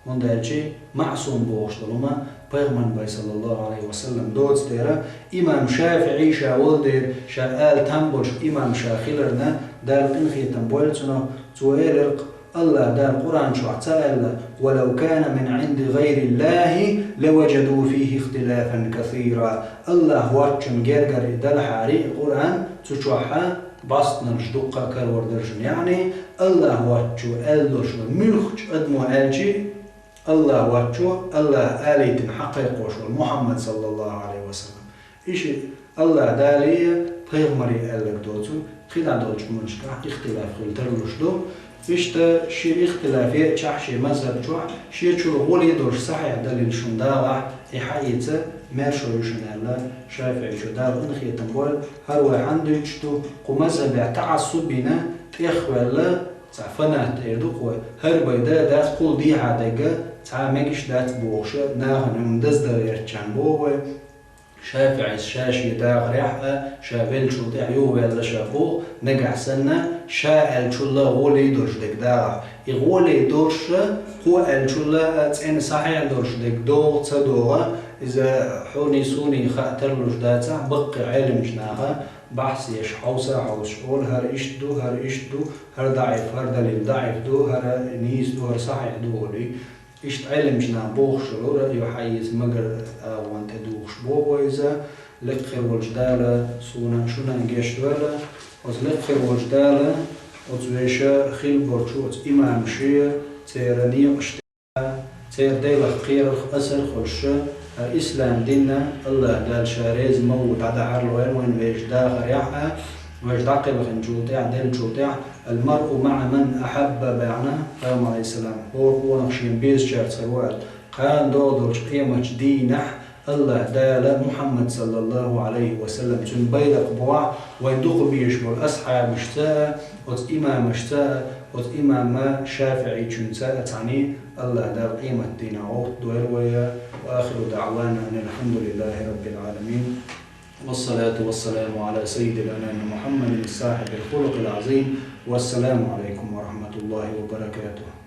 ХӀунда аьлча маӀсум бохуш долу хӀума пайхамаран бен, саллаллаху Ӏалайхи ва саллам, доцу дела, имам ШафиӀи ша волу дела, ша ала там болуш имам ша хиларна, Дала къинхетам бойла цунах, цо элира-кх, АллахӀ Дала Къуръан чохь ца аьлла: «ولو كان من عند غير الله لوجدوا فيه اختلافا كثيرا». АллахӀ воцчун гергара и далахьара, и Къуръан, цу чохь бӀастанарш дуккха а карор дара шуна. Яъни, АллахӀ воцчу аьлла долуш ду, муьлххачу адамо аьлчи, АллахӀ воцчу, АллахӀа алийтина хьакхайкхош волу Мухьаммад, саллаллаху Ӏалайхи ва саллам. И ши АллахӀ Дале а, пайхамаре а аьлларг доцу, кхидӀа долчу хӀуманашкахь ихтилаф хила тарлуш ду. Иштта ши ихтилаф еъчахь ши мазхаб чохь, шечул гӀоле долуш сахьихь далил шуна дагӀахь, и хьаэца маьршо ю шуна аьлла, ШафиӀичо Дала къинхетам бойла, хӀара вай хьанна дуьйцуш ду, кху мазхабехь таӀассуб йина, тӀехваьлла, цхьа фанат эр ду кхо, хӀара бай да дац, кхул дехьа дерг цхьа мегаш дац бохуш, нахана хӀума даздан гӀертачарна боху вай. ШафиӀис ша шен дахарехь а, ша веллачул тӀаьхьа юхаваьлла ша боху, нагахь санна, ша аьллачул а гӀоле долуш дерг дагӀахь. И гӀоле долуш а, кхо аьллачул а цӀена сахьихь долуш дерг догӀу, ца догӀу, иза хьуний суний хаа тарлуш дацахь, баккхий Ӏеламчу наха бахьс еш, хьовса а хьовсуш олу, хӀара иштта ду, хӀара иштта ду, хӀара даӀиф, хӀара далил даӀиф ду, хӀара нийса ду, хӀара сахьихь ду олий. Иштта Ӏеламчу наха бохуш лура, ю хьаэца магар агӀон тӀе духуш боху иза, лекха хир волчу Дала суна а, шуна а гечдойла, оцу лекха хир волчу Дала оцу вешан хилла болчу оцу имамаша, церан некъаш тӀехь, церан Делах кхерарх асар а хуьлуш, хӀара ислам дин а АллахӀ Дала ша реза ма ву дӀадахьар лойла вайна вешан дахарехь а, вайша дӀакхелхинчул тӀаьхьа, деллачул тӀаьхьа, «Ал-маръу маӀа ман ахьабба» баьхна, Пайхамар, Ӏалайхиссалам, хӀора къонах шена безачаьрца хир ву аьлла, кхана догӀу долчу къематчу дийнахь АллахӀ Дала Мухьаммад, саллаллаху Ӏалайхи ва саллам, цуьнан байракх бохь, вайн дукха безаш болу асхьабашца а, оцу имамашца а, оцу имам ШафиӀичуьнца а цхьаьна АллахӀ Дала къематдийнахь гӀовттадойла вай. Ва ахиру даӀвана анил хьамдулиллахи раббил Ӏаламин. Вассалату вассаламу Ӏала саййидил анами Мухьаммадин сахьибил хулукъил Ӏазим. Вассаламу Ӏалайкум ва рахьматуллахи ва баракатуху.